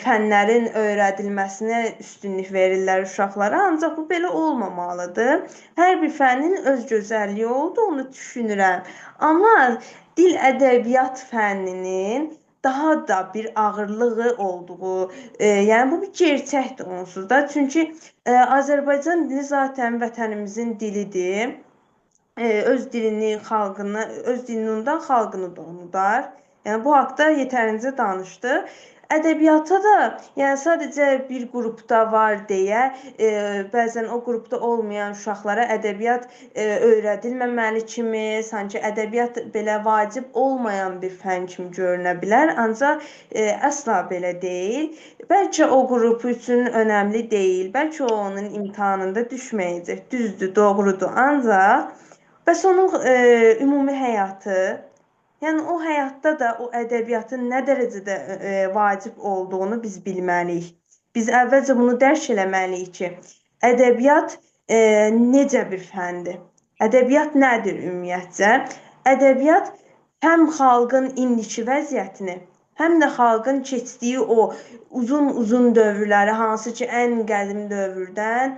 fənlərin öyrədilməsinə üstünlük verirlər uşaqlara. Ancaq bu belə olmamalıdır. Hər bir fənnin öz gözəlliyi olduğunu düşünürəm. Amma dil ədəbiyyat fənninin daha da bir ağırlığı olduğu, yəni bu bir gerçəkdir onsuz da. Çünki Azərbaycan dili zaten vətənimizin dilidir. Öz dilini, xalqını, öz dilini unudan xalqını da unudar. Yəni bu haqda yetərincə danışdıq. Ədəbiyyata da, yəni sadəcə bir qrupda var deyə, bəzən o qrupda olmayan uşaqlara ədəbiyyat öyrədilməməli kimi, sanki ədəbiyyat belə vacib olmayan bir fən kimi görünə bilər, ancaq əsla belə deyil. Bəlkə o qrup üçün önəmli deyil, bəlkə o onun imtahanında düşməyəcək. Düzdür, doğrudur. Ancaq bəs onun ümumi həyatı, yəni o həyatda da o ədəbiyyatın nə dərəcədə vacib olduğunu biz bilməliyik. Biz əvvəlcə bunu dərk eləməliyik ki, ədəbiyyat necə bir fəndir? Ədəbiyyat nədir ümumiyyətcə? Ədəbiyyat həm xalqın indiki vəziyyətini, həm də xalqın keçdiyi o uzun-uzun dövrləri, hansı ki ən qədim dövrdən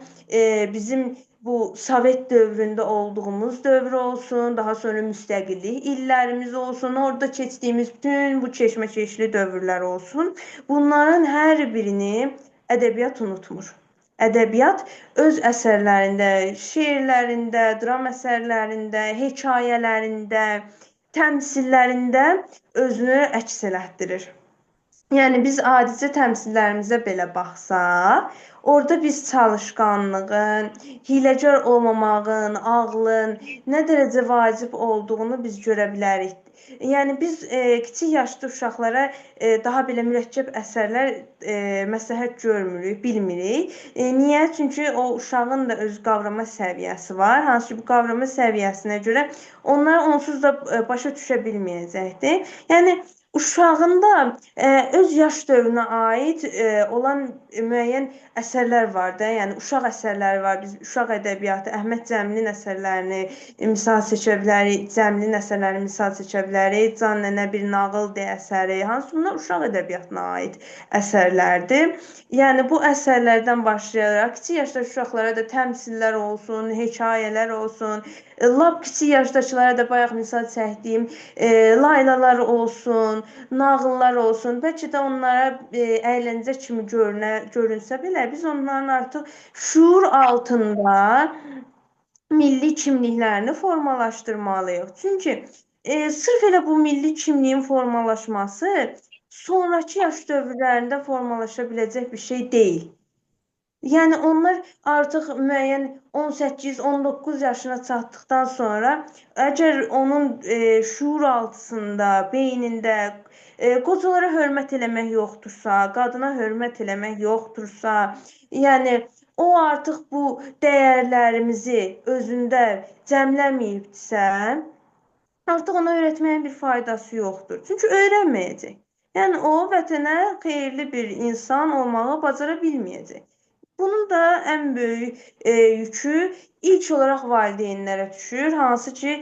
bizim bu Sovet dövründə olduğumuz dövr olsun, daha sonra müstəqillik illərimiz olsun, orada keçdiyimiz bütün bu keşməkeşli dövrlər olsun, bunların hər birini ədəbiyyat unutmur. Ədəbiyyat öz əsərlərində, şeirlərində, dram əsərlərində, hekayələrində, təmsillərində özünü əks elətdirir. Yəni biz adicə təmsillərimizə belə baxsaq, orada biz çalışqanlığın, hiyləgər olmamağın, ağlın nə dərəcə vacib olduğunu biz görə bilərik. Yəni biz kiçik yaşlı uşaqlara daha belə mürəkkəb əsərlər məsləhət görmürük, bilmirik. Niyə? Çünki o uşağın da öz qavrama səviyyəsi var. Hansı ki bu qavrama səviyyəsinə görə onlar onsuz da başa düşə bilməyəcəkdir. Yəni uşağın da öz yaş dövrünə aid olan müəyyən əsərlər var da, yəni uşaq əsərləri var. Biz uşaq ədəbiyyatı, Əhməd Cəmilin əsərlərini misal seçə bilərik, Cəmilin əsərlərini misal seçə bilərik, Can Nənə bir nağıl deyə əsəri, hansı bunlar uşaq ədəbiyyatına aid əsərlərdir. Yəni bu əsərlərdən başlayaraq kiçik yaşdakı uşaqlara da təmsillər olsun, hekayələr olsun, lap kiçik yaşdakılara da bayaq misal çəkdiyim laylalar olsun, nağıllar olsun, bəlkə də onlara əyləncə kimi görünsə belə, biz onların artıq şuur altında milli kimliklərini formalaşdırmalıyıq. Çünki sırf elə bu milli kimliyin formalaşması sonrakı yaş dövrlərində formalaşa biləcək bir şey deyil. Yəni onlar artıq müəyyən 18-19 yaşına çatdıqdan sonra əgər onun şuur altısında, beynində qocalara hörmət eləmək yoxdursa, qadına hörmət eləmək yoxdursa, yəni o artıq bu dəyərlərimizi özündə cəmləməyibdirsə, artıq ona öyrətməyin bir faydası yoxdur. Çünki öyrənməyəcək. Yəni o vətənə xeyirli bir insan olmağı bacara bilməyəcək. Bunun da ən böyük yükü ilk olaraq valideynlərə düşür. Hansı ki,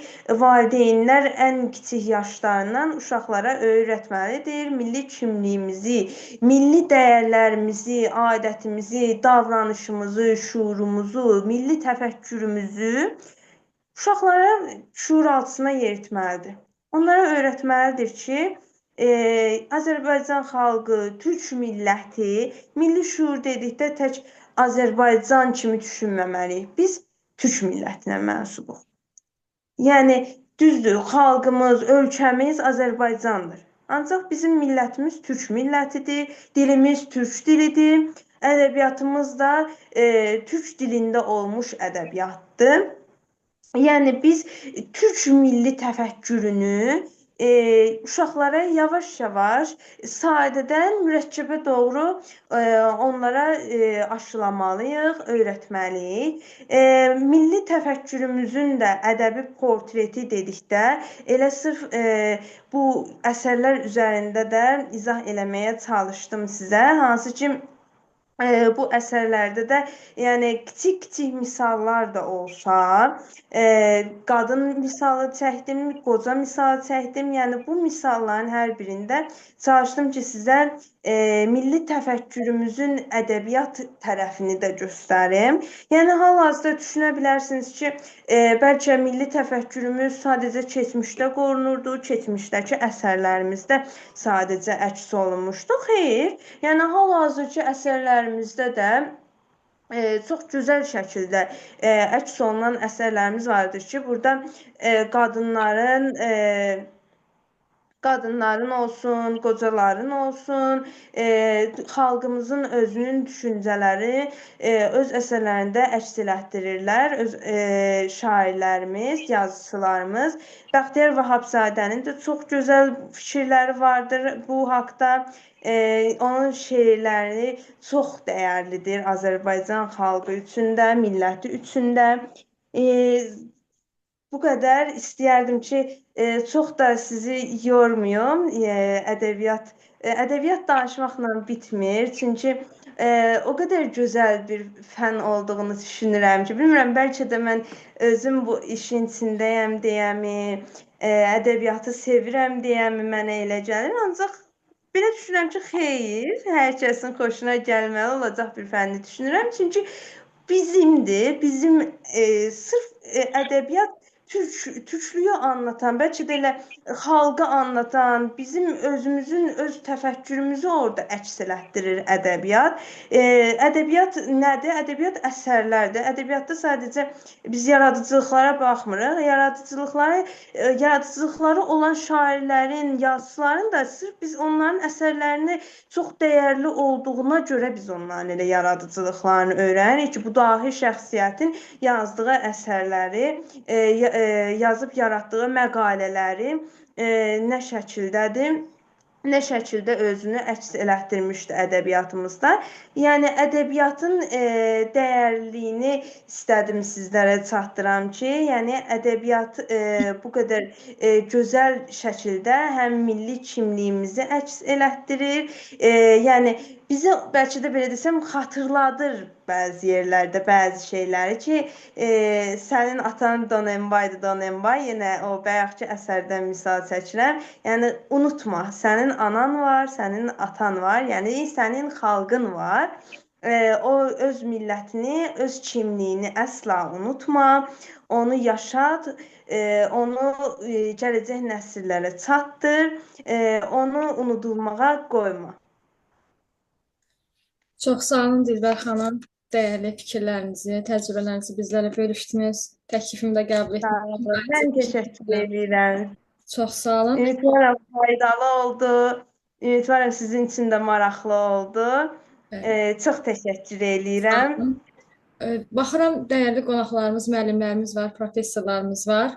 valideynlər ən kiçik yaşlarından uşaqlara öyrətməlidir. Milli kimliyimizi, milli dəyərlərimizi, adətimizi, davranışımızı, şuurumuzu, milli təfəkkürümüzü uşaqlara şuur altısına yeritməlidir. Onlara öyrətməlidir ki, Azərbaycan xalqı, türk milləti, milli şuur dedikdə tək Azərbaycan kimi düşünməməliyik. Biz türk millətinə mənsubuq. Yəni, düzdür, xalqımız, ölkəmiz Azərbaycandır. Ancaq bizim millətimiz türk millətidir, dilimiz türk dilidir, ədəbiyyatımız da türk dilində olmuş ədəbiyyatdır. Yəni, biz türk milli təfəkkürünü uşaqlara yavaş-yavaş sadədən mürəkkəbə doğru onlara aşılamalıyıq, öyrətməliyik. Milli təfəkkürümüzün də ədəbi portreti dedikdə elə sırf bu əsərlər üzərində də izah eləməyə çalışdım sizə, hansı ki bu əsərlərdə də yəni kiçik-kiçik misallar da olsa, qadın misalı çəkdim, qoca misalı çəkdim. Yəni bu misalların hər birində çalışdım ki, sizə milli təfəkkürümüzün ədəbiyyat tərəfini də göstərim. Yəni hal-hazırda düşünə bilərsiniz ki, bəlkə milli təfəkkürümüz sadəcə keçmişdə qorunurdu, keçmişdəki əsərlərimizdə sadəcə əks olunmuşdu. Xeyr, yəni hal-hazırki əsərlərimizdə də çox gözəl şəkildə əks olunan əsərlərimiz vardır ki, burada Qadınların olsun, qocaların olsun, xalqımızın özünün düşüncələri öz əsərlərində əks elətdirirlər. Öz şairlərimiz, yazıçılarımız. Bəxtiyar Vahabzadənin də çox gözəl fikirləri vardır bu haqda. Onun şeirləri çox dəyərlidir Azərbaycan xalqı üçün də, milləti üçün də. E, Bu qədər istəyərdim ki, çox da sizi yormayım. Ədəbiyyat danışmaqla bitmir. Çünki o qədər gözəl bir fən olduğunu düşünürəm ki, bilmirəm, bəlkə də mən özüm bu işin içindəyəm deyəmi, ədəbiyyatı sevirəm deyəmi mənə elə gəlir. Ancaq belə düşünürəm ki, xeyr, hər kəsin xoşuna gəlməli olacaq bir fənni düşünürəm. Çünki bizimdir, bizim sırf ədəbiyyat türklüyü anlatan, bəlkə də elə xalqı anlatan, bizim özümüzün öz təfəkkürümüzü orada əks elətdirir ədəbiyyat. Ədəbiyyat nədir? Ədəbiyyat əsərlərdir. Ədəbiyyatda sadəcə biz yaradıcılıqlara baxmırıq. Yaradıcılıqları olan şairlərin, yazıçıların da sırf biz onların əsərlərini çox dəyərli olduğuna görə biz onların elə yaradıcılıqlarını öyrənirik ki, bu dahi şəxsiyyətin yazdığı əsərləri, yazıb yaratdığı məqalələri nə şəkildədir, nə şəkildə özünü əks elətdirmişdi ədəbiyyatımızda. Yəni ədəbiyyatın dəyərliliyini istədim sizlərə çatdıram ki, yəni ədəbiyyat bu qədər gözəl şəkildə həm milli kimliyimizi əks elətdirir, yəni bizə bəlkə də belə desəm xatırladır bəzi yerlərdə bəzi şeyləri ki, sənin atan Donenbaydı, Donenbay, yenə o bayaqki əsərdən misal çəkirəm. Yəni unutma, sənin anan var, sənin atan var, yəni sənin xalqın var. O öz millətini, öz kimliyini əsla unutma, onu yaşat, onu gələcək nəsillərə çatdır, onu unudulmağa qoyma. Çox sağ olun Dilbər xanım. Dəyərli fikirlərinizi, təcrübələrinizi bizlərlə bölüşdünüz. Təklifimi də qəbul etdiniz. Mən təşəkkür edirəm. Çox sağ olun. Ümidvaram faydalı oldu. Ümidvaram sizin üçün də maraqlı oldu. Çox təşəkkür edirəm. Baxıram, dəyərli qonaqlarımız, müəllimlərimiz var, professorlarımız var.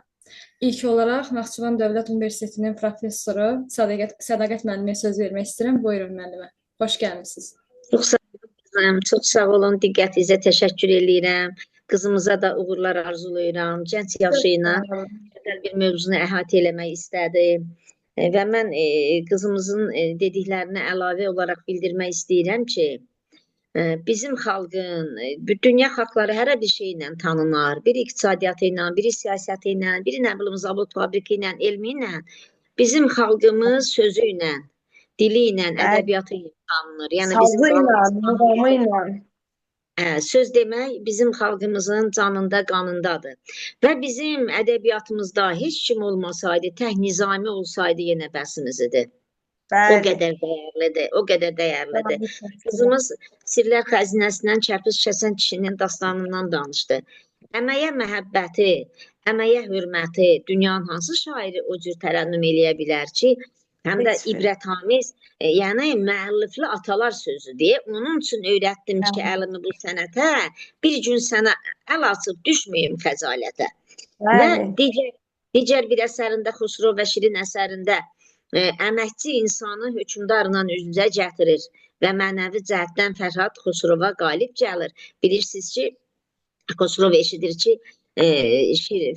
İlk olaraq Naxçıvan Dövlət Universitetinin professoru Sədaqət müəlliməyə söz vermək istəyirəm. Buyurun müəllimə. Xoş gəlmisiniz. Çox sağ olun qızım, çox sağ olun. Diqqətinizə təşəkkür eləyirəm. Qızımıza da uğurlar arzulayıram. Gənc yaşı ilə gözəl bir mövzunu əhatə eləmək istədi. Və mən qızımızın dediklərinə əlavə olaraq bildirmək istəyirəm ki, bizim xalqın, dünya xalqları hər bir şeylə tanınar. Biri iqtisadiyyatı ilə, biri siyasəti ilə, biri nə bilim zavod fabriki ilə, elmi ilə. Bizim xalqımız sözü ilə, dili ilə, ədəbiyyatı ilə tanınır. Yəni bizim sazı ilə, muğamı ilə. Söz demək bizim xalqımızın canında, qanındadır. Və bizim ədəbiyyatımızda heç kim olmasaydı, tək Nizami olsaydı yenə bəsimiz idi. Bəli. O qədər dəyərlidir, o qədər dəyərlidir. Qızımız Sirlər Xəzinəsindən Çəpiz Kəsən kişinin dastanından danışdı. Əməyə məhəbbəti, əməyə hörməti dünyanın hansı şairi o cür tərənnüm eləyə bilər ki, həm də ibrətamiz, yəni müəllifli atalar sözü deyə onun üçün öyrətdim ki, əlimi bu sənətə, bir gün sənə əl açıb düşməyim xəcalətə. Və digər bir əsərində, Xosrov və Şirin əsərində əməkçi insanı hökmdarla üz-üzə gətirir və mənəvi cəhətdən Fərhad Xosrova qalib gəlir. Bilirsiniz ki, Xosrov eşidir ki,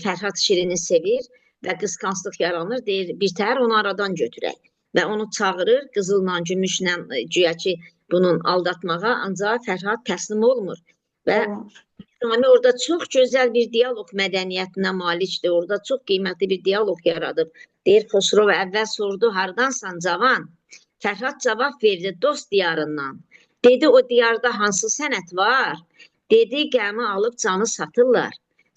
Fərhad Şirini sevir və qısqanclıq yaranır, deyir, bir təhər onu aradan götürək. Və onu çağırır, qızılla, gümüşlə, güya ki, bunun aldatmağa, ancaq Fərhad təslim olmur. Və Nizami orada çox gözəl bir dialoq mədəniyyətinə malikdir, orada çox qiymətli bir dialoq yaradıb. Deyir, Xosrov əvvəl sordu, hardansan cavan? Fərhad cavab verdi, dost diyarından. Dedi, o diyarda hansı sənət var? Dedi, qəmi alıb canı satırlar.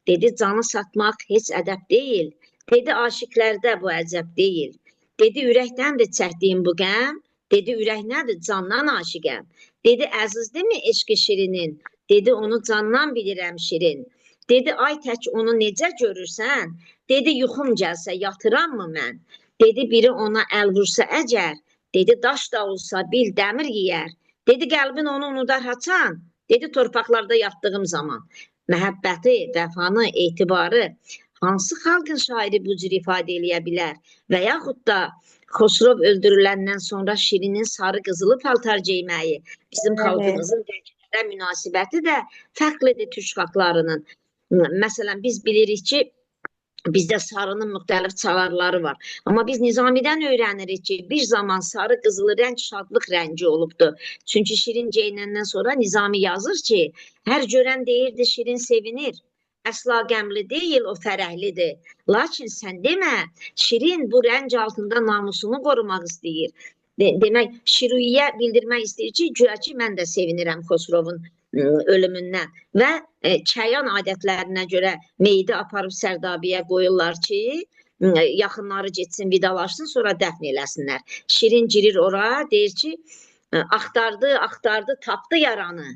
Dedi, canı satmaq heç ədəb deyil. Dedi, aşiqlərdə bu əcəb deyil. Dedi, ürəkdəndir çəkdiyim bu qəm. Dedi, ürək nədir? Candan aşiqəm. Dedi, əzizdimi eşqi şirinin? Dedi, onu candan bilirəm şirin. Dedi, ay tək onu necə görürsən? Dedi, yuxum gəlsə yatırammı mən? Dedi biri ona əl vursa əcər, dedi daş da olsa bil dəmir yeyər. Dedi qəlbin onu unudar haçan, dedi torpaqlarda yatdığım zaman. Məhəbbəti, vəfanı, etibarı hansı xalqın şairi bu cür ifadə eləyə bilər? Və yaxud da Xosrov öldürüləndən sonra Şirinin sarı qızılı paltar geyməyi bizim xalqımızın rənglərə münasibəti də fərqlidir türk xalqlarının. Məsələn, biz bilirik ki, bizdə sarının müxtəlif çalarları var. Amma biz Nizamidən öyrənirik ki, bir zaman sarı qızılı rəng şadlıq rəngi olubdu. Çünki Şirin geyinəndən sonra Nizami yazır ki, hər görən deyirdi Şirin sevinir. Əsla qəmli deyil, o fərəhlidir. Lakin sən demə, Şirin bu rəng altında namusunu qorumaq istəyir. Demək, Şiruyyə bildirmək istəyir ki, güya ki, mən də sevinirəm Xosrovun ölümündən və Kəyan adətlərinə görə meyidi aparıb Sərdabiyə qoyurlar ki, yaxınları getsin, vidalaşsın, sonra dəfn eləsinlər. Şirin girir ora, deyir ki, axtardı, axtardı, tapdı yaranı.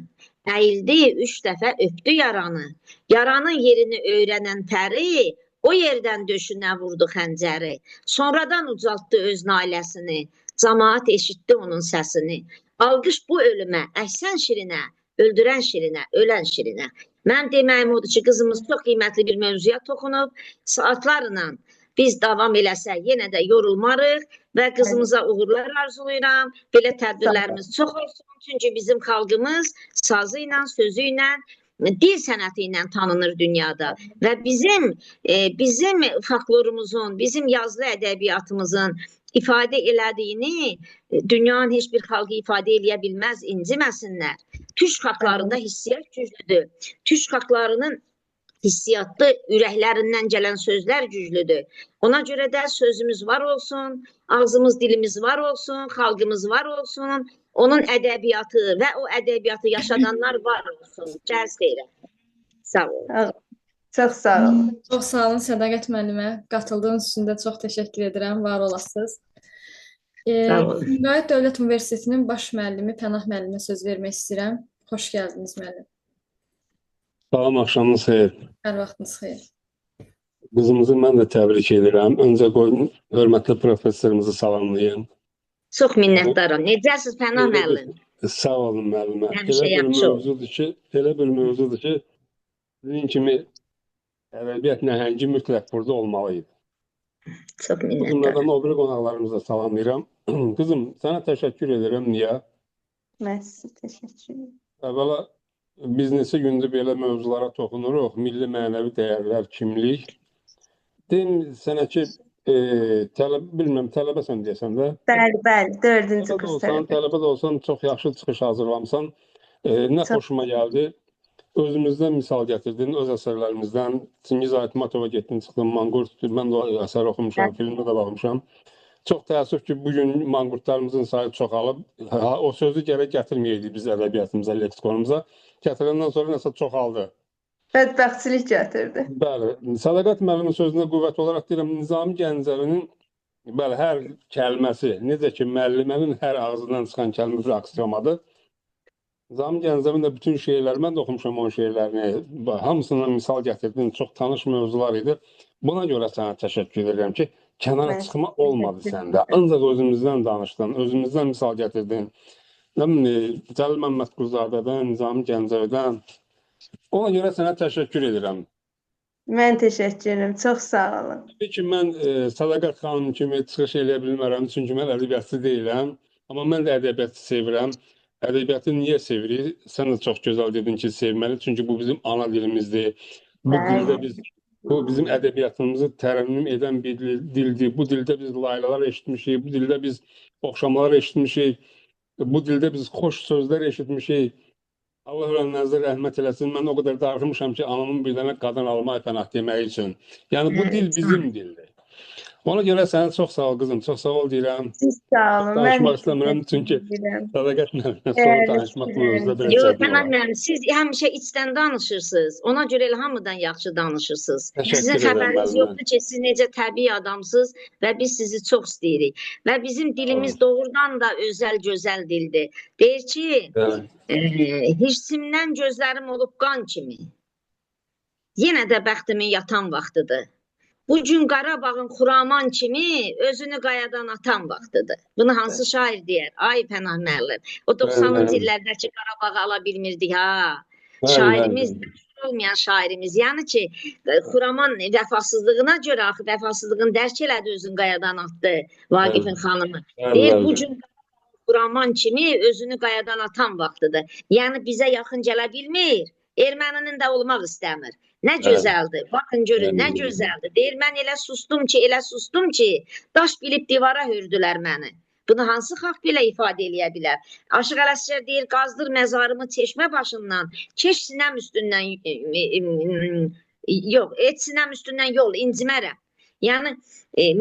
Əyildi, 3 dəfə öpdü yaranı. Yaranın yerini öyrənən pəri o yerdən döşünə vurdu xəncəri. Sonradan ucaltdı öz nailəsini. Camaat eşitdi onun səsini. Alqış bu ölümə, əhsən Şirinə, öldürən Şirinə, ölən Şirinə. Mənim deməyim odur ki, qızımız çox qiymətli bir mövzuya toxunub. Saatlarla biz davam eləsək yenə də yorulmarıq və qızımıza uğurlar arzulayıram. Belə tədbirlərimiz çox olsun. Çünki bizim xalqımız sazı ilə, sözü ilə, dil sənəti ilə tanınır dünyada və bizim folklorumuzun, bizim yazılı ədəbiyyatımızın ifadə elədiyini dünyanın heç bir xalqı ifadə eləyə bilməz, inciməsinlər. Türk xalqlarında hissiyyat güclüdür. Türk xalqlarının hissiyatlı ürəklərindən gələn sözlər güclüdür. Ona görə də sözümüz var olsun, ağzımız, dilimiz var olsun, xalqımız var olsun, onun ədəbiyyatı və o ədəbiyyatı yaşadanlar var olsun. Gəl xeyrə. Sağ olun. Çox sağ olun. Çox sağ olun Sədaqət müəllimə. Qatıldığınız üçün də çox təşəkkür edirəm. Var olasınız. Sağ olun. Sumqayıt Dövlət Universitetinin baş müəllimi Pənah müəllimə söz vermək istəyirəm. Xoş gəldiniz müəllim. Salam, axşamınız xeyir. Hər vaxtınız xeyir. Qızımızı mən də təbrik edirəm. Öncə qoyun, hörmətli professorumuzu salamlayım. Çox minnətdaram. Necəsiz Pənah müəllim? Sağ olun müəllimə. Həmişə Elə bir yaxşı olun. mövzudur ki, elə bir mövzudur ki, sizin kimi ədəbiyyat nəhəngi mütləq burada olmalı idi. Çox Bu minnətdaram. cümlədən o biri qonaqlarımızı da salamlayıram. Qızım, sənə təşəkkür edirəm. Niyə? Mən sizə təşəkkür edirəm. Əvvəla biz neçə gündür belə mövzulara toxunuruq. Milli mənəvi dəyərlər, kimlik. Deyim sənə ki, bilmirəm, tələbəsən deyəsən də. Bəli, bəli, 4-cü Tələbə də kurs olsan, tələbə. tələbə də olsan çox yaxşı çıxış hazırlamısan. Nə Çox xoşuma gəldi. Özümüzdən misal gətirdin, öz əsərlərimizdən. Çingiz Aytmatova getdin, çıxdın Manqurt. Mən də o əsəri oxumuşam, filmdə də baxmışam. Çox təəssüf ki, bu gün manqurtlarımızın sayı çoxalıb. Ha, o sözü gərək gətirməyəydik biz ədəbiyyatımıza, leksikonumuza. Gətirəndən sonra nəsə çoxaldı. Bədbəxtçilik gətirdi. Bəli, Sədaqət müəllimin sözünə qüvvət olaraq deyirəm, Nizami Gəncəvinin bəli, hər kəlməsi, necə ki müəllimənin hər ağzından çıxan kəlmə bir aksiomadır. Nizami Gəncəvinin də bütün şeirləri, mən də oxumuşam onun şeirlərini, hamısından misal gətirdin, çox tanış mövzular idi. Buna görə sənə təşəkkür edirəm ki, kənara Mən çıxma olmadı təşəkkür səndə. Ancaq özümüzdən danışdın, özümüzdən misal gətirdin. Nə bilim, Cəlil Məmmədquluzadədən, Nizami Gəncəvidən. Ona görə sənə təşəkkür edirəm. Mən təşəkkür edirəm. Çox sağ olun. Təbii ki, mən Sədaqət xanım kimi çıxış eləyə bilmərəm, çünki mən ədəbiyyatçı deyiləm. Amma mən də ədəbiyyatı sevirəm. Ədəbiyyatı niyə sevirik? Sən də çox gözəl dedin ki, sevməli. Çünki bu bizim ana dilimizdir. Bu dildə Bəli. biz, bu bizim ədəbiyyatımızı tərənnüm edən bir dildir. Bu dildə biz laylalar eşitmişik, bu dildə biz oxşamalar eşitmişik, bu dildə biz xoş sözlər eşitmişik. Allah ölənlərinizə rəhmət eləsin. Mən o qədər darıxmışam ki, anamın bir dənə qadın alma pənah deməyi üçün. Yəni bu dil bizim dildir. Ona görə sənə çox sağ ol qızım, çox sağ ol deyirəm. Siz sağ olun. Mən Danışmaq istəmirəm çünki edirəm. Sədaqət müəllimə sonra Dəyərli danışmaq mövzuda fikirləriniz biraz Yox, çətin Pənah olar. müəllim, siz həmişə içdən danışırsınız. Ona görə elə hamıdan yaxşı danışırsınız. Təşəkkür Sizin edirəm xəbəriniz müəllimə. yoxdur ki, siz necə təbii adamsınız və biz sizi çox istəyirik. Və bizim dilimiz doğrudan da özəl, gözəl dildir. Deyir ki, Bəli. hirsimdən gözlərim olub qan kimi. Yenə də bəxtimin yatan vaxtıdır. Bu gün Qarabağın Xuraman kimi özünü qayadan atan vaxtıdır. Bunu hansı şair deyər? Ay Pənah müəllim. O 90-cı illərdəki Qarabağı ala bilmirdik ha. Şairimiz, olmayan şairimiz. Yəni ki, Xuraman vəfasızlığına görə axı vəfasızlığını dərk elədi, özünü qayadan atdı Vaqifin xanımı. Deyir, bu gün Xuraman kimi özünü qayadan atan vaxtıdır. Yəni bizə yaxın gələ bilmir. Erməninin də olmaq istəmir. Nə gözəldir. Baxın görün, nə gözəldir. Deyir, mən elə sustum ki, elə sustum ki, daş bilib divara hürdülər məni. Bunu hansı xalq belə ifadə eləyə bilər? Aşıq Ələsgər deyir, qazdır məzarımı çeşmə başından, keç sinəm üstündən, yox, et sinəm üstündən yol, incimərəm. Yəni,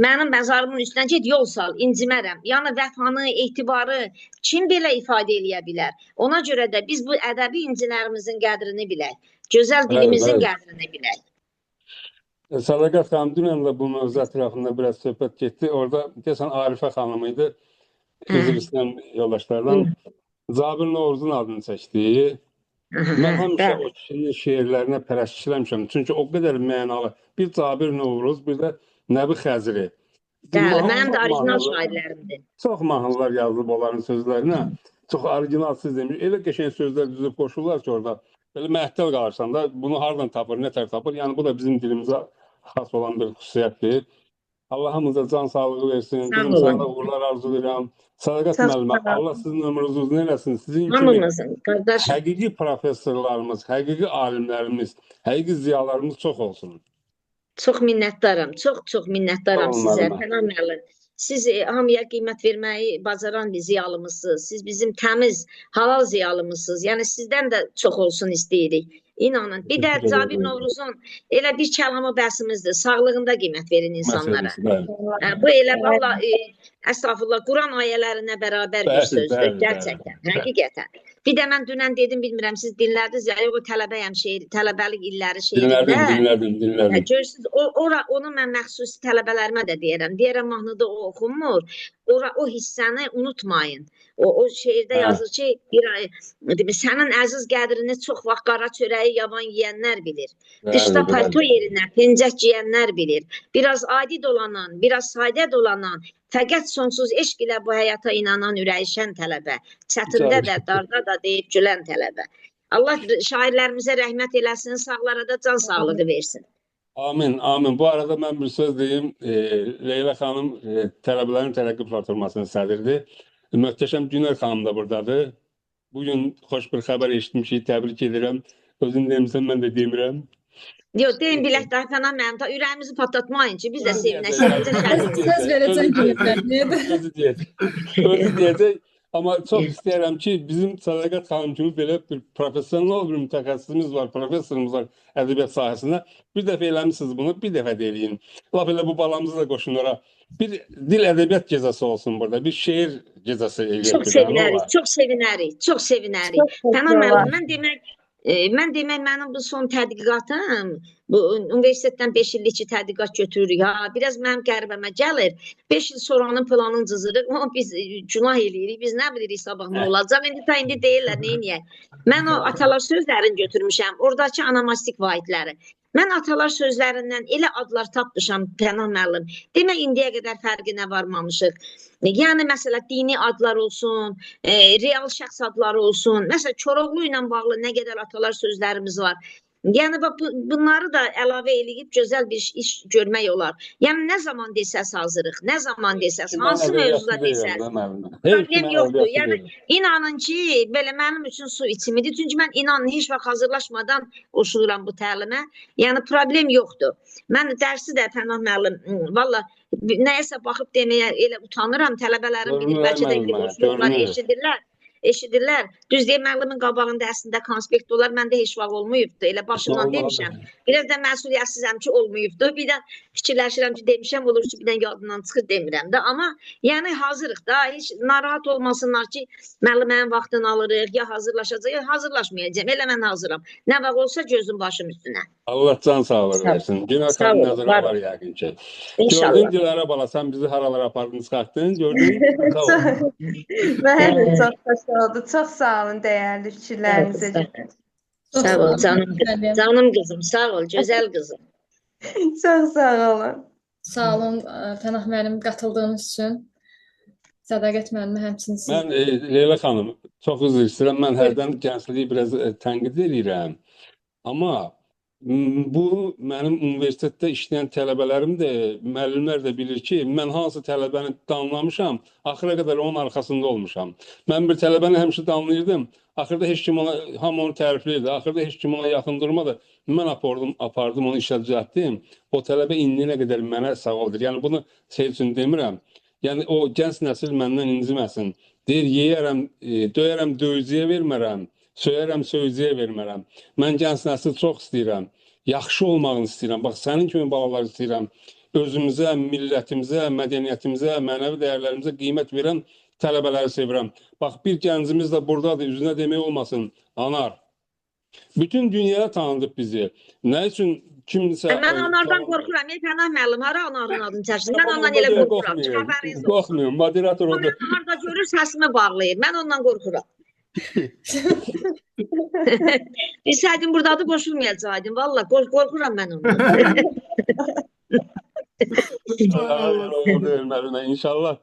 mənim məzarımın üstündən get, yol sal, incimərəm. Yəni, vəfanı, etibarı kim belə ifadə eləyə bilər? Ona görə də biz bu ədəbi incilərimizin qədrini bilək. Gözəl dilimizin qədrini bilək. Sədaqət xanım, dünən də bu mövzu ətrafında biraz söhbət getdi. Orada deyəsən Arifə xanım idi. Üzr istəyirəm yoldaşlardan. Cabir Novruzun adını çəkdi. Mən həmişə o kişinin şeirlərinə pərəstişləmişəm. Çünki o qədər mənalı. Bir Cabir Novruz, bir də Nəbi Xəzri. Bəli, mənim də orijinal şairlərimdir. Çox mahnılar yazılıb onların sözlərinə. Çox orijinalsız demiş. Elə qəşəng sözlər düzüb qoşurlar ki orada. Belə məhtəl qalırsan da, bunu hardan tapır, nə tər tapır. Yəni bu da bizim dilimizə xas olan bir xüsusiyyətdir. Allah hamımıza can sağlığı versin. Qızım, sənə uğurlar arzulayıram. Sədaqət müəllimə, Allah sizin ömrünüzü uzun eləsin. Sizin kimi həqiqi professorlarımız, həqiqi alimlərimiz, həqiqi ziyalarımız çox olsun. Çox minnətdaram, çox-çox minnətdaram sizə, Pənah müəllim. Siz hamıya qiymət verməyi bacaran bir ziyalımızsınız. Siz bizim təmiz, halal ziyalımızsınız. Yəni sizdən də çox olsun istəyirik. İnanın. Bir də Cabir Novruzun elə bir kəlamı bəsimizdir. Sağlığında qiymət verin insanlara. Bu elə valla əstəğfurullah Quran ayələrinə bərabər bir sözdür. Gerçəkdən, həqiqətən. Bir də mən dünən dedim, bilmirəm siz dinlədiniz ya, yox, o tələbəyəm şeir, tələbəlik illəri şeirində. Dinlədim. Görürsünüz, ora onu mən məxsusi tələbələrimə də deyirəm. Deyirəm mahnıda o oxunmur. Ora o hissəni unutmayın. O şeirdə yazır ki, bir, sənin əziz qədrini çox vaxt qara çörəyi yavan yeyənlər bilir. Dışda palto yerinə pencək giyənlər bilir. Biraz adi dolanan, biraz sadə dolanan, fəqət sonsuz eşq ilə bu həyata inanan ürəyi şən tələbə, çətində də, darda da deyib gülən tələbə. Allah şairlərimizə rəhmət eləsin, sağlara da can sağlığı versin. Amin, amin. Bu arada mən bir söz deyim. Leyla xanım tələbələrin tərəqqi platformasının sədridir. Möhtəşəm Günel xanım da buradadır. Bugün xoş bir xəbər eşitmişik, təbrik edirəm. Özün demirsən, mən də demirəm. Yox, deyin bilək daha Pənah müəllim, ta ürəyimizi patlatmayın ki, biz də sevinək, sevincə şərik. Söz verəcək Günel. Özü deyəcək. Özü deyəcək. Amma çox istəyirəm ki, bizim Sədaqət xanım kimi belə bir professional bir mütəxəssisimiz var, professorumuz var ədəbiyyat sahəsində. Bir dəfə eləmisiniz bunu, bir dəfə də eləyin. Lap elə bu balamızı da qoşun ora. Bir dil ədəbiyyat gecəsi olsun burada, bir şeir gecəsi eləyək. Çox sevinərik, çox sevinərik, çox sevinərik. Pənah müəllim, mən demək mənim bu son tədqiqatım, bu universitetdən 5 illik ki tədqiqat götürürük. Ha, biraz mənim qəribəmə gəlir. 5 il sonranın planını cızırıq. Amma biz günah eləyirik. Biz nə bilirik sabah nə olacaq? İndi ta indi deyirlər, neyniyək? Mən o atalar sözlərini götürmüşəm. Oradakı onomastik vahidləri. Mən atalar sözlərindən elə adlar tapmışam Pənah müəllim. Demək indiyə qədər fərqinə varmamışıq. Yəni məsələ dini adlar olsun, real şəxs adları olsun. Məsələn Koroğlu ilə bağlı nə qədər atalar sözlərimiz var. Yəni bax bunları da əlavə eləyib gözəl bir iş görmək olar. Yəni nə zaman desəz hazırıq, nə zaman desəz, hansı mövzuda desəz. Problem yoxdur. Yəni inanın ki, belə mənim üçün su içimidir. Çünki mən inanın heç vaxt hazırlaşmadan qoşuluram bu təlimə. Yəni problem yoxdur. Mən dərsi də Pənah müəllim, valla nəyəsə baxıb deməyə elə utanıram. Tələbələrim bilir, bəlkə də indi qoşulurlar, eşidirlər. Eşidirlər. Düz deyim, müəllimin qabağında əslində konspekt olar. Məndə heç vaxt olmayıbdı. Elə başımdan demişəm. Biraz da məsuliyyətsizəm ki, olmayıbdı. Bir də fikirləşirəm ki, demişəm, olur ki, bir də yadımdan çıxır demirəm də. Amma yəni hazırıq da. Heç narahat olmasınlar ki, müəllim mənim vaxtını alırıq, ya hazırlaşacaq, ya hazırlaşmayacağam. Elə mən hazıram. Nə vaxt olsa gözüm başım üstünə. Allah can sağlığı versin. Günel xanım nəzərə var yəqin ki. İnşallah. Gördün Dilarə bala, sən bizi haralara apardın, çıxartdın. Gördün? Sağ ol. Mənə də çox xoş oldu. Çox sağ olun dəyərli fikirlərinizə görə. Sağ ol canım qızım. Canım qızım, sağ ol, gözəl qızım. Çox sağ olun. Sağ olun Pənah müəllim qatıldığınız üçün. Sədaqət müəllimə həmçinin siz. Mən Leyla xanım, çox üzr istəyirəm. Mən hərdən gəncliyi biraz tənqid eləyirəm. Amma bu mənim universitetdə işləyən tələbələrim də, müəllimlər də bilir ki, mən hansı tələbəni danlamışam, axıra qədər onun arxasında olmuşam. Mən bir tələbəni həmişə danlayırdım. Axırda heç kim ona, hamı onu tərifləyirdi. Axırda heç kim ona yaxın durmadı. Mən apardım, onu işə düzəltdim. O tələbə indiyənə qədər mənə sağ oldur. Yəni bunu şey üçün demirəm. Yəni o gənc nəsil məndən inciməsin. Deyir, yeyərəm, döyərəm, döyücüyə vermərəm, söyərəm, söyücüyə vermərəm. Mən gənc nəsil çox istəyirəm. Yaxşı olmağını istəyirəm. Bax, sənin kimi balalar istəyirəm. Özümüzə, millətimizə, mədəniyyətimizə, mənəvi dəyərlərimizə qiymət verən tələbələri sevirəm. Bax, bir gəncimiz də buradadır, üzünə demək olmasın. Anar. Bütün dünyaya tanıdıb bizi. Nə üçün kimsə... Mən Anardan qorxuram. Ey Pənah müəllim, hara Anarın adını çəksin? Mən ondan elə qorxuram. Xəbəriniz olsun. Qorxmuyorum. Moderator odur. Mən harda görür səsimi bağlayır. Mən ondan qorxuram. Bilsəydim buradadır, qoşulmayacaqdım. Vallah qorxuram mən ondan. Allah. İnşallah.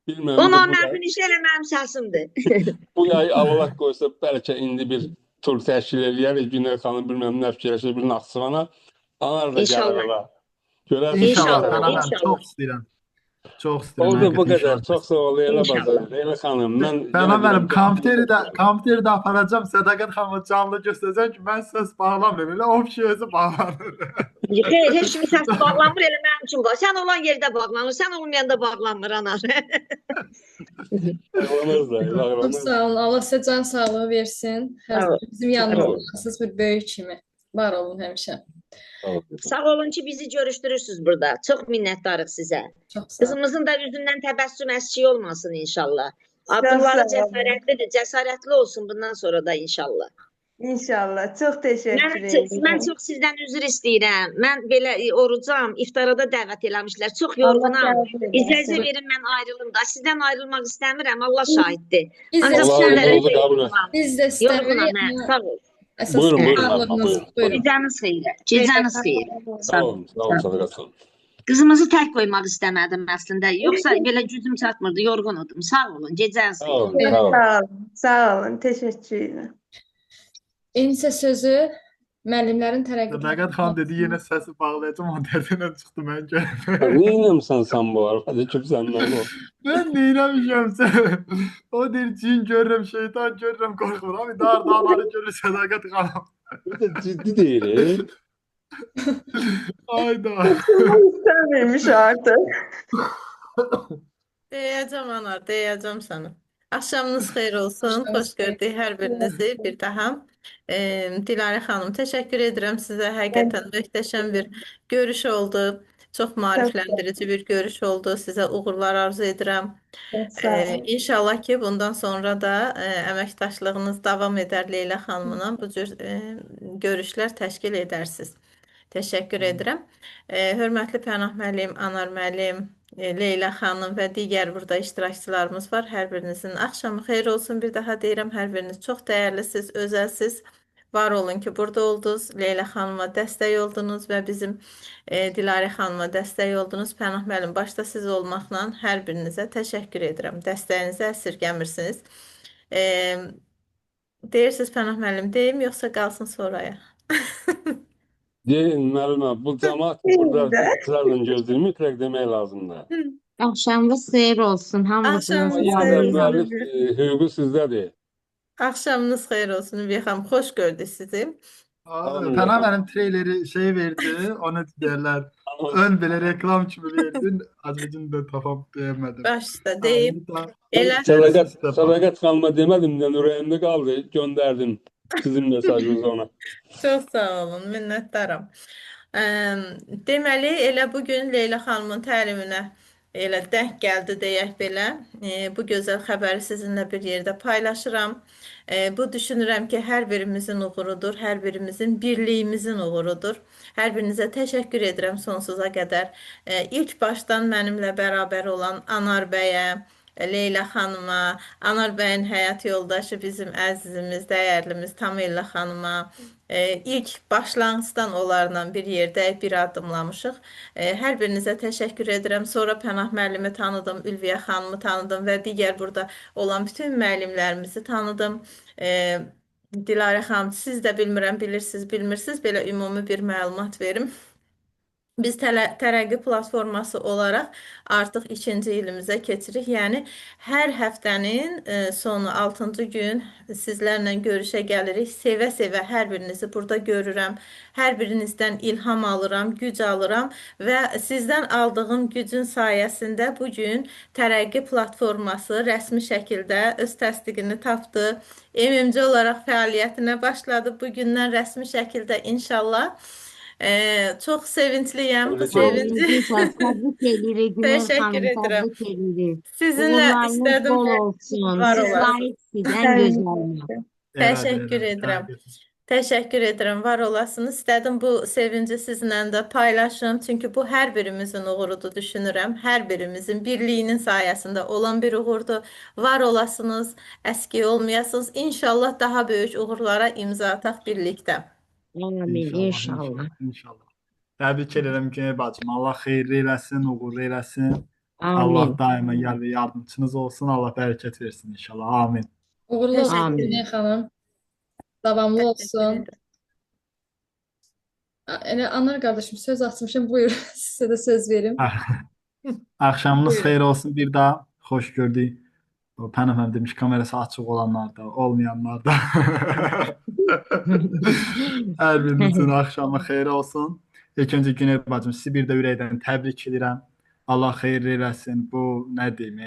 Bilmirəm. O namərdin işi elə mənim səsimdir. Bu yay Allah qoysa bəlkə indi bir tur təşkil eləyərik. Günel xanım bilməm nə fikirləşir bir Naxçıvana. Anar da gəlir ola. Görərsiniz. İnşallah, İnşallah. Pənah çox istəyirəm. Çox istəyirəm. Oldu bu qədər. Çox sağ ol Leyla bacı. Leyla xanım, mən Pənah müəllim, kompüteri də aparacağam. Sədaqət xanıma canlı göstərəcəm ki, mən səs bağlamıram. Elə o şey özü bağlanır. Xeyr, heç kimin səsi bağlanmır, elə mənim üçün bağlanır. Sən olan yerdə bağlanır, sən olmayanda bağlanmır Anar. Bağlamaz da, bağlamaz. Çox sağ olun. Allah sizə can sağlığı versin. Hər zaman bizim yanımızdasınız bir böyük kimi. Var olun həmişə. Sağ olun ki, bizi görüşdürürsünüz burada. Çox minnətdarıq sizə. Çox sağ olun. Qızımızın da üzündən təbəssüm əskik olmasın inşallah. Addımları cəsarətlidir, cəsarətli olsun bundan sonra da inşallah. İnşallah. Çox təşəkkür edirəm. Mən çox sizdən üzr istəyirəm. Mən belə orucam, iftara da dəvət eləmişlər. Çox yorğunam. İcazə verin mən ayrılım da. Sizdən ayrılmaq istəmirəm. Allah şahiddir. Ancaq biz də istəmirik. Yorğunam, hə. Sağ ol. Əsas Buyurun, buyurun, sağlığınız. buyurun. Gecəniz xeyrə. Gecəniz xeyrə. Sağ olun, sağ olun Sədaqət xanım. Qızımızı tək qoymaq istəmədim əslində. Yoxsa belə gücüm çatmırdı, yorğun idum. Sağ olun, gecəniz Sağ olun, xeyrə. sağ olun. Sağ olun. Sağ olun. Təşəkkür edirəm. İndi isə sözü müəllimlərin tərəqqi Sədaqət xanım dedi, yenə səsi bağlayacağam, o dərdindən çıxdı mən görüm. Neynəmsən sən bu arvadı ki, səndən o? Mən neynəmişəm sən? O deyir, cin görürəm, şeytan görürəm, qorxmuram. Abi, dar dağları görür Sədaqət xanım. Bir də ciddi deyir. Ayda. İstəmirmiş artıq. Deyəcəm Anar, deyəcəm sana. Axşamınız xeyir olsun. Axşamınız Xoş gördük hər birinizi bir daha. Dilarə xanım, təşəkkür edirəm sizə. Həqiqətən möhtəşəm bir görüş oldu. Çox maarifləndirici bir görüş oldu. Sizə uğurlar arzu edirəm. İnşallah ki, bundan sonra da əməkdaşlığınız davam edər Leyla xanımla. Bu cür görüşlər təşkil edərsiniz. Təşəkkür edirəm. Hörmətli Pənah müəllim, Anar müəllim, Leyla xanım və digər burada iştirakçılarımız var. Hər birinizin axşamı xeyir olsun. Bir daha deyirəm, hər biriniz çox dəyərlisiniz, özəlsiz. Var olun ki, burada oldunuz. Leyla xanıma dəstək oldunuz və bizim Dilarə xanıma dəstək oldunuz. Pənah müəllim, başda siz olmaqla hər birinizə təşəkkür edirəm. Dəstəyinizi əsirgəmirsiniz. Deyirsiniz Pənah müəllim, deyim yoxsa qalsın sonraya? Deyin müəllimə, bu cəmaat burada ixtisarla gözləyir, mütləq demək lazımdır. Axşamınız xeyir olsun hamınızın. Axşamınız Yenə də xeyir olsun. müəllif hüququ sizdədir. Axşamınız xeyir olsun Ünviyə xanım. Xoş gördük sizi. Pənah müəllim treyleri şey verdi, onu deyirlər. Ön belə reklam kimi verdin. Azıcın da tamam beğenmedim. Başda deyim. Elə Sədaqət xanıma demədim də ürəyimdə qaldı, göndərdim sizin mesajınızı ona. Çox sağ olun, minnətdaram. Deməli, elə bugün Leyla xanımın təliminə elə dəng gəldi deyək belə. Bu gözəl xəbəri sizinlə bir yerdə paylaşıram. Bu düşünürəm ki, hər birimizin uğurudur, hər birimizin birliyimizin uğurudur. Hər birinizə təşəkkür edirəm sonsuza qədər. İlk başdan mənimlə bərabər olan Anar bəyə, Leyla xanıma, Anar bəyin həyat yoldaşı bizim əzizimiz, dəyərlimiz Tamella xanıma, ilk başlanğıcdan onlarla bir yerdə bir addımlamışıq. Hər birinizə təşəkkür edirəm. Sonra Pənah müəllimi tanıdım, Ülviyə xanımı tanıdım və digər burada olan bütün müəllimlərimizi tanıdım. Dilarə xanım, siz də bilmirəm, bilirsiniz, bilmirsiniz, belə ümumi bir məlumat verim. Biz Tərəqqi platforması olaraq artıq ikinci ilimizə keçirik. Yəni hər həftənin sonu 6-cı gün sizlərlə görüşə gəlirik. Sevə-sevə hər birinizi burada görürəm. Hər birinizdən ilham alıram, güc alıram və sizdən aldığım gücün sayəsində bu gün Tərəqqi platforması rəsmi şəkildə öz təsdiqini tapdı. MMC olaraq fəaliyyətinə başladı. Bu gündən rəsmi şəkildə inşallah. Çox sevincliyəm bu sevinci. Təbrik edirik Günel Təşəkkür xanım, edirəm. təbrik edirik. Sizinlə Uğurlarınız istədim. bol olsun. Var Siz olasınız. layiqsiniz ən gözəlinə. Təşəkkür edirəm. Təşəkkür edirəm, var olasınız. İstədim bu sevinci sizinlə də paylaşım. Çünki bu hər birimizin uğurudur düşünürəm. Hər birimizin birliyinin sayəsində olan bir uğurdur. Var olasınız, əski olmayasınız. İnşallah daha böyük uğurlara imza ataq birlikdə. Amin, İnşallah, inşallah. inşallah, inşallah. Təbrik edirəm Günel bacım. Allah xeyirli eləsin, uğurlu eləsin. Allah Amin. daima yar və yardımçınız olsun. Allah bərəkət versin inşallah. Amin. Uğurlu olsun Amin. Günel xanım. Davamlı Təşəkkür olsun. edirəm. Elə Anar qardaşım söz açmışam. Buyur, sizə də söz verim. Axşamınız Buyurun. xeyir olsun bir daha. Xoş gördük. O Pənah müəllim demiş, kamerası açıq olanlar da, olmayanlar da. Hər birinizin axşamı xeyir olsun. İlk öncə Günel bacım, sizi bir də ürəkdən təbrik edirəm. Allah xeyir eləsin. Bu nə deyim,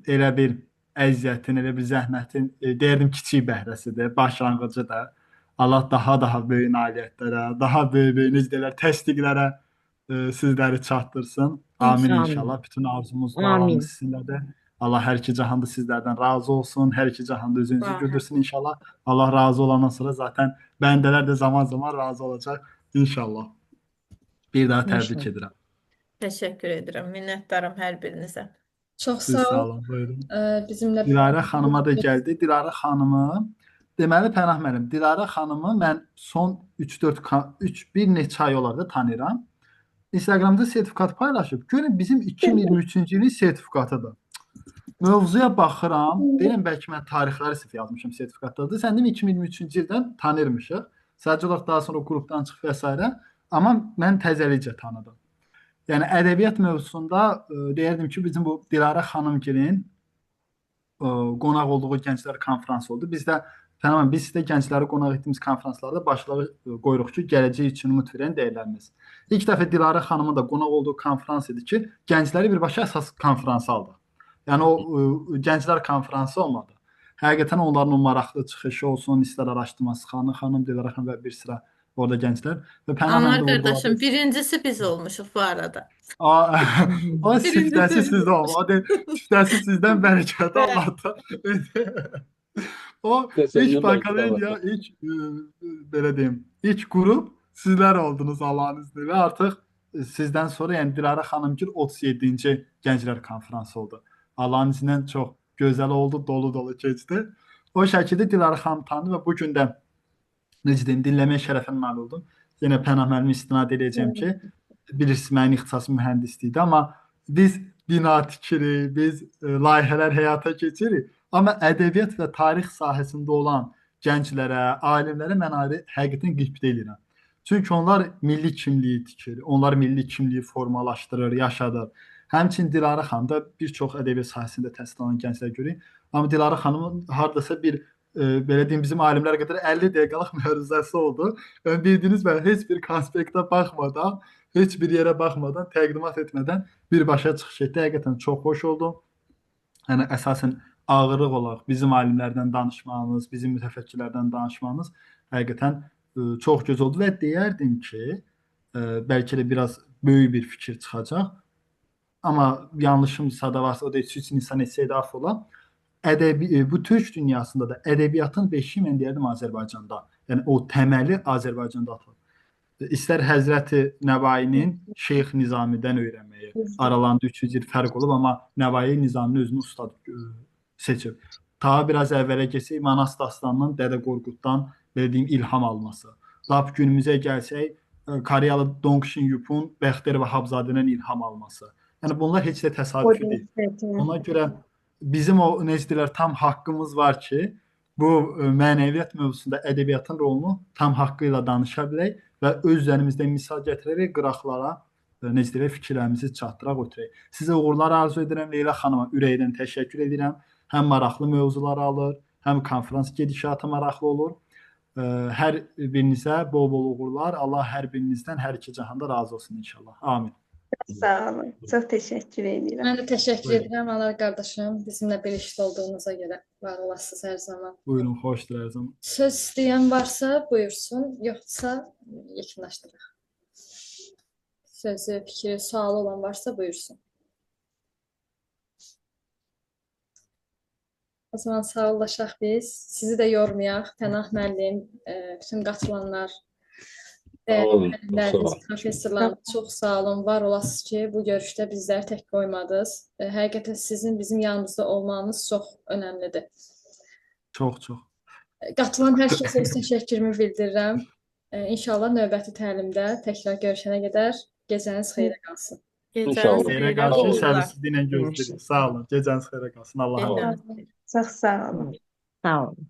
elə bir əziyyətin, elə bir zəhmətin, deyərdim kiçik bəhrəsidir, başlanğıcıdır. Allah daha böyük nailiyyətlərə, daha böyük necə deyirlər, təsdiqlərə sizləri çatdırsın. Amin İnşallah. inşallah. Bütün arzumuz, Amin. dualarımız sizinlədir. Allah hər iki cahanda sizlərdən razı olsun. Hər iki cahanda üzünüzü güldürsün inşallah. Allah razı olandan sonra zaten bəndələr də zaman zaman razı olacaq inşallah. Bir daha təbrik İnşallah. edirəm. Təşəkkür edirəm. Minnətdaram hər birinizə. Çox Siz sağ sağ ol. olun. Buyurun. Bizimlə Dilarə xanıma da gəldi. Dilarə xanımı, deməli Pənah müəllim, Dilarə xanımı mən son 3-4 3 bir neçə ay olar da tanıyıram. Instagramda sertifikat paylaşıb. Görün bizim 2023-cü ilin sertifikatıdır. Mövzuya baxıram. Deyirəm bəlkə mən tarixləri səhv yazmışam sertifikatda. Sən demə 2023-cü ildən tanırmışıq. Sadəcə olaraq daha sonra qrupdan çıxıb və s. Amma mən təzəlikcə tanıdım. Yəni ədəbiyyat mövzusunda deyərdim ki, bizim bu Dilarə xanımgilin qonaq olduğu gənclər konfransı oldu. Biz də Pənah biz də gəncləri qonaq etdiyimiz konfranslarda başlığı qoyuruq ki, gələcək üçün ümid verən dəyərlərimiz. İlk dəfə Dilarə xanımın da qonaq olduğu konfrans idi ki, gəncləri birbaşa əsas konfransa aldıq. Yəni o gənclər konfransı olmadı. Həqiqətən onların o maraqlı çıxışı olsun, istər araşdırması xanım, Dilarə xanım və bir sıra orada gənclər və Pənah Anar müəllim də qardaşım, vurğuladı. birincisi biz olmuşuq bu arada. O siftəsi sizdə oldu. O deyil, siftəsi sizdən bərəkət Allahdan. O ilk pokoleniya, ilk belə deyim, ilk qrup sizlər oldunuz Allahın izni ilə. Artıq sizdən sonra, yəni Dilarə xanımgil 37-ci Gənclər konfransı oldu. Allahın izni ilə çox gözəl oldu, dolu-dolu keçdi. O şəkildə Dilarə xanım tanıdı və bu gün də necə deyim, dinləmək şərəfinə nail oldum. Yenə Pənah müəllimə istinad eləyəcəm ki, bilirsiniz mənim ixtisasım mühəndislikdir, amma biz bina tikirik, biz layihələr həyata keçiririk. Amma ədəbiyyat və tarix sahəsində olan gənclərə, alimlərə mən ayrı həqiqətən qibtə eləyirəm. Çünki onlar milli kimliyi tikir, onlar milli kimliyi formalaşdırır, yaşadır. Həmçinin Dilarə xanım da bir çox ədəbiyyat sahəsində təhsil alan gənclər görürük. Amma Dilarə xanımın hardasa bir belə deyim, bizim alimlər qədər 50 dəqiqəlik məruzəsi oldu. Yəni bildiyiniz mən heç bir konspektə baxmadan, heç bir yerə baxmadan, təqdimat etmədən birbaşa çıxış etdi. Həqiqətən çox xoş oldu. Yəni əsasən ağırlıq olaraq bizim alimlərdən danışmağınız, bizim mütəfəkkirlərdən danışmağınız həqiqətən çox gözəl oldu və deyərdim ki, bəlkə də biraz böyük bir fikir çıxacaq. Amma yanlışımsa da varsa o da 3 insan etsəydi af ola. Bu türk dünyasında da ədəbiyyatın beşiyi mən deyərdim Azərbaycanda. Yəni o təməli Azərbaycanda atılır. İstər Həzrəti Nəvainin Şeyx Nizamidən öyrənməyi. Aralarında 300 il fərq olub, amma Nəvai Nizamini özünü ustad seçib. Ta biraz əvvələ getsək, Manas dastanının Dədə Qorquddan belə deyim ilham alması. Lap günümüzə gəlsək, Koreyalı Dong Shin-yupun Bəxtiyar Vahabzadədən ilham alması. Yəni bunlar heç də təsadüfi deyil. Ona görə bizim o necə deyirlər, tam haqqımız var ki, bu mənəviyyat mövzusunda ədəbiyyatın rolunu tam haqqı ilə danışa bilək və öz üzərimizdən misal gətirərək qıraqlara necə deyirlər, fikirlərimizi çatdıraq ötürək. Sizə uğurlar arzu edirəm. Leyla xanıma ürəkdən təşəkkür edirəm. Həm maraqlı mövzular alır, həm konfrans gedişatı maraqlı olur. Hər birinizə bol-bol uğurlar. Allah hər birinizdən hər iki cahanda razı olsun inşallah. Amin. Sağ olun. Çox təşəkkür edirəm. Mən də təşəkkür Buyurun. edirəm Anar qardaşım, bizimlə birlikdə olduğunuza görə. Var olasınız hər zaman. Buyurun, xoşdur hər zaman. Söz istəyən varsa buyursun, yoxsa yekunlaşdıraq. Sözü, fikri, sualı olan varsa buyursun. O zaman sağollaşaq biz. Sizi də yormayaq. Pənah müəllim, bütün qatılanlar, Sağ dəyərli olun, çox sağ müəllimlərimiz, olun. professorlarımız çox sağ olun. Var olasınız ki, bu görüşdə bizləri tək qoymadınız. Həqiqətən sizin bizim yanımızda olmanız çox önəmlidir. Çox çox. Qatılan hər kəsə öz təşəkkürümü bildirirəm. İnşallah növbəti təlimdə təkrar görüşənə qədər gecəniz xeyrə qalsın. Gecəniz İnşallah. Xeyrə xeyrə, qarşı uğurlar. səbirsizliklə gözləyirik. Sağ olun. Gecəniz xeyrə qalsın. Allah'a emanet. Gecəniz xeyrə. Çox sağ olun. Sağ olun.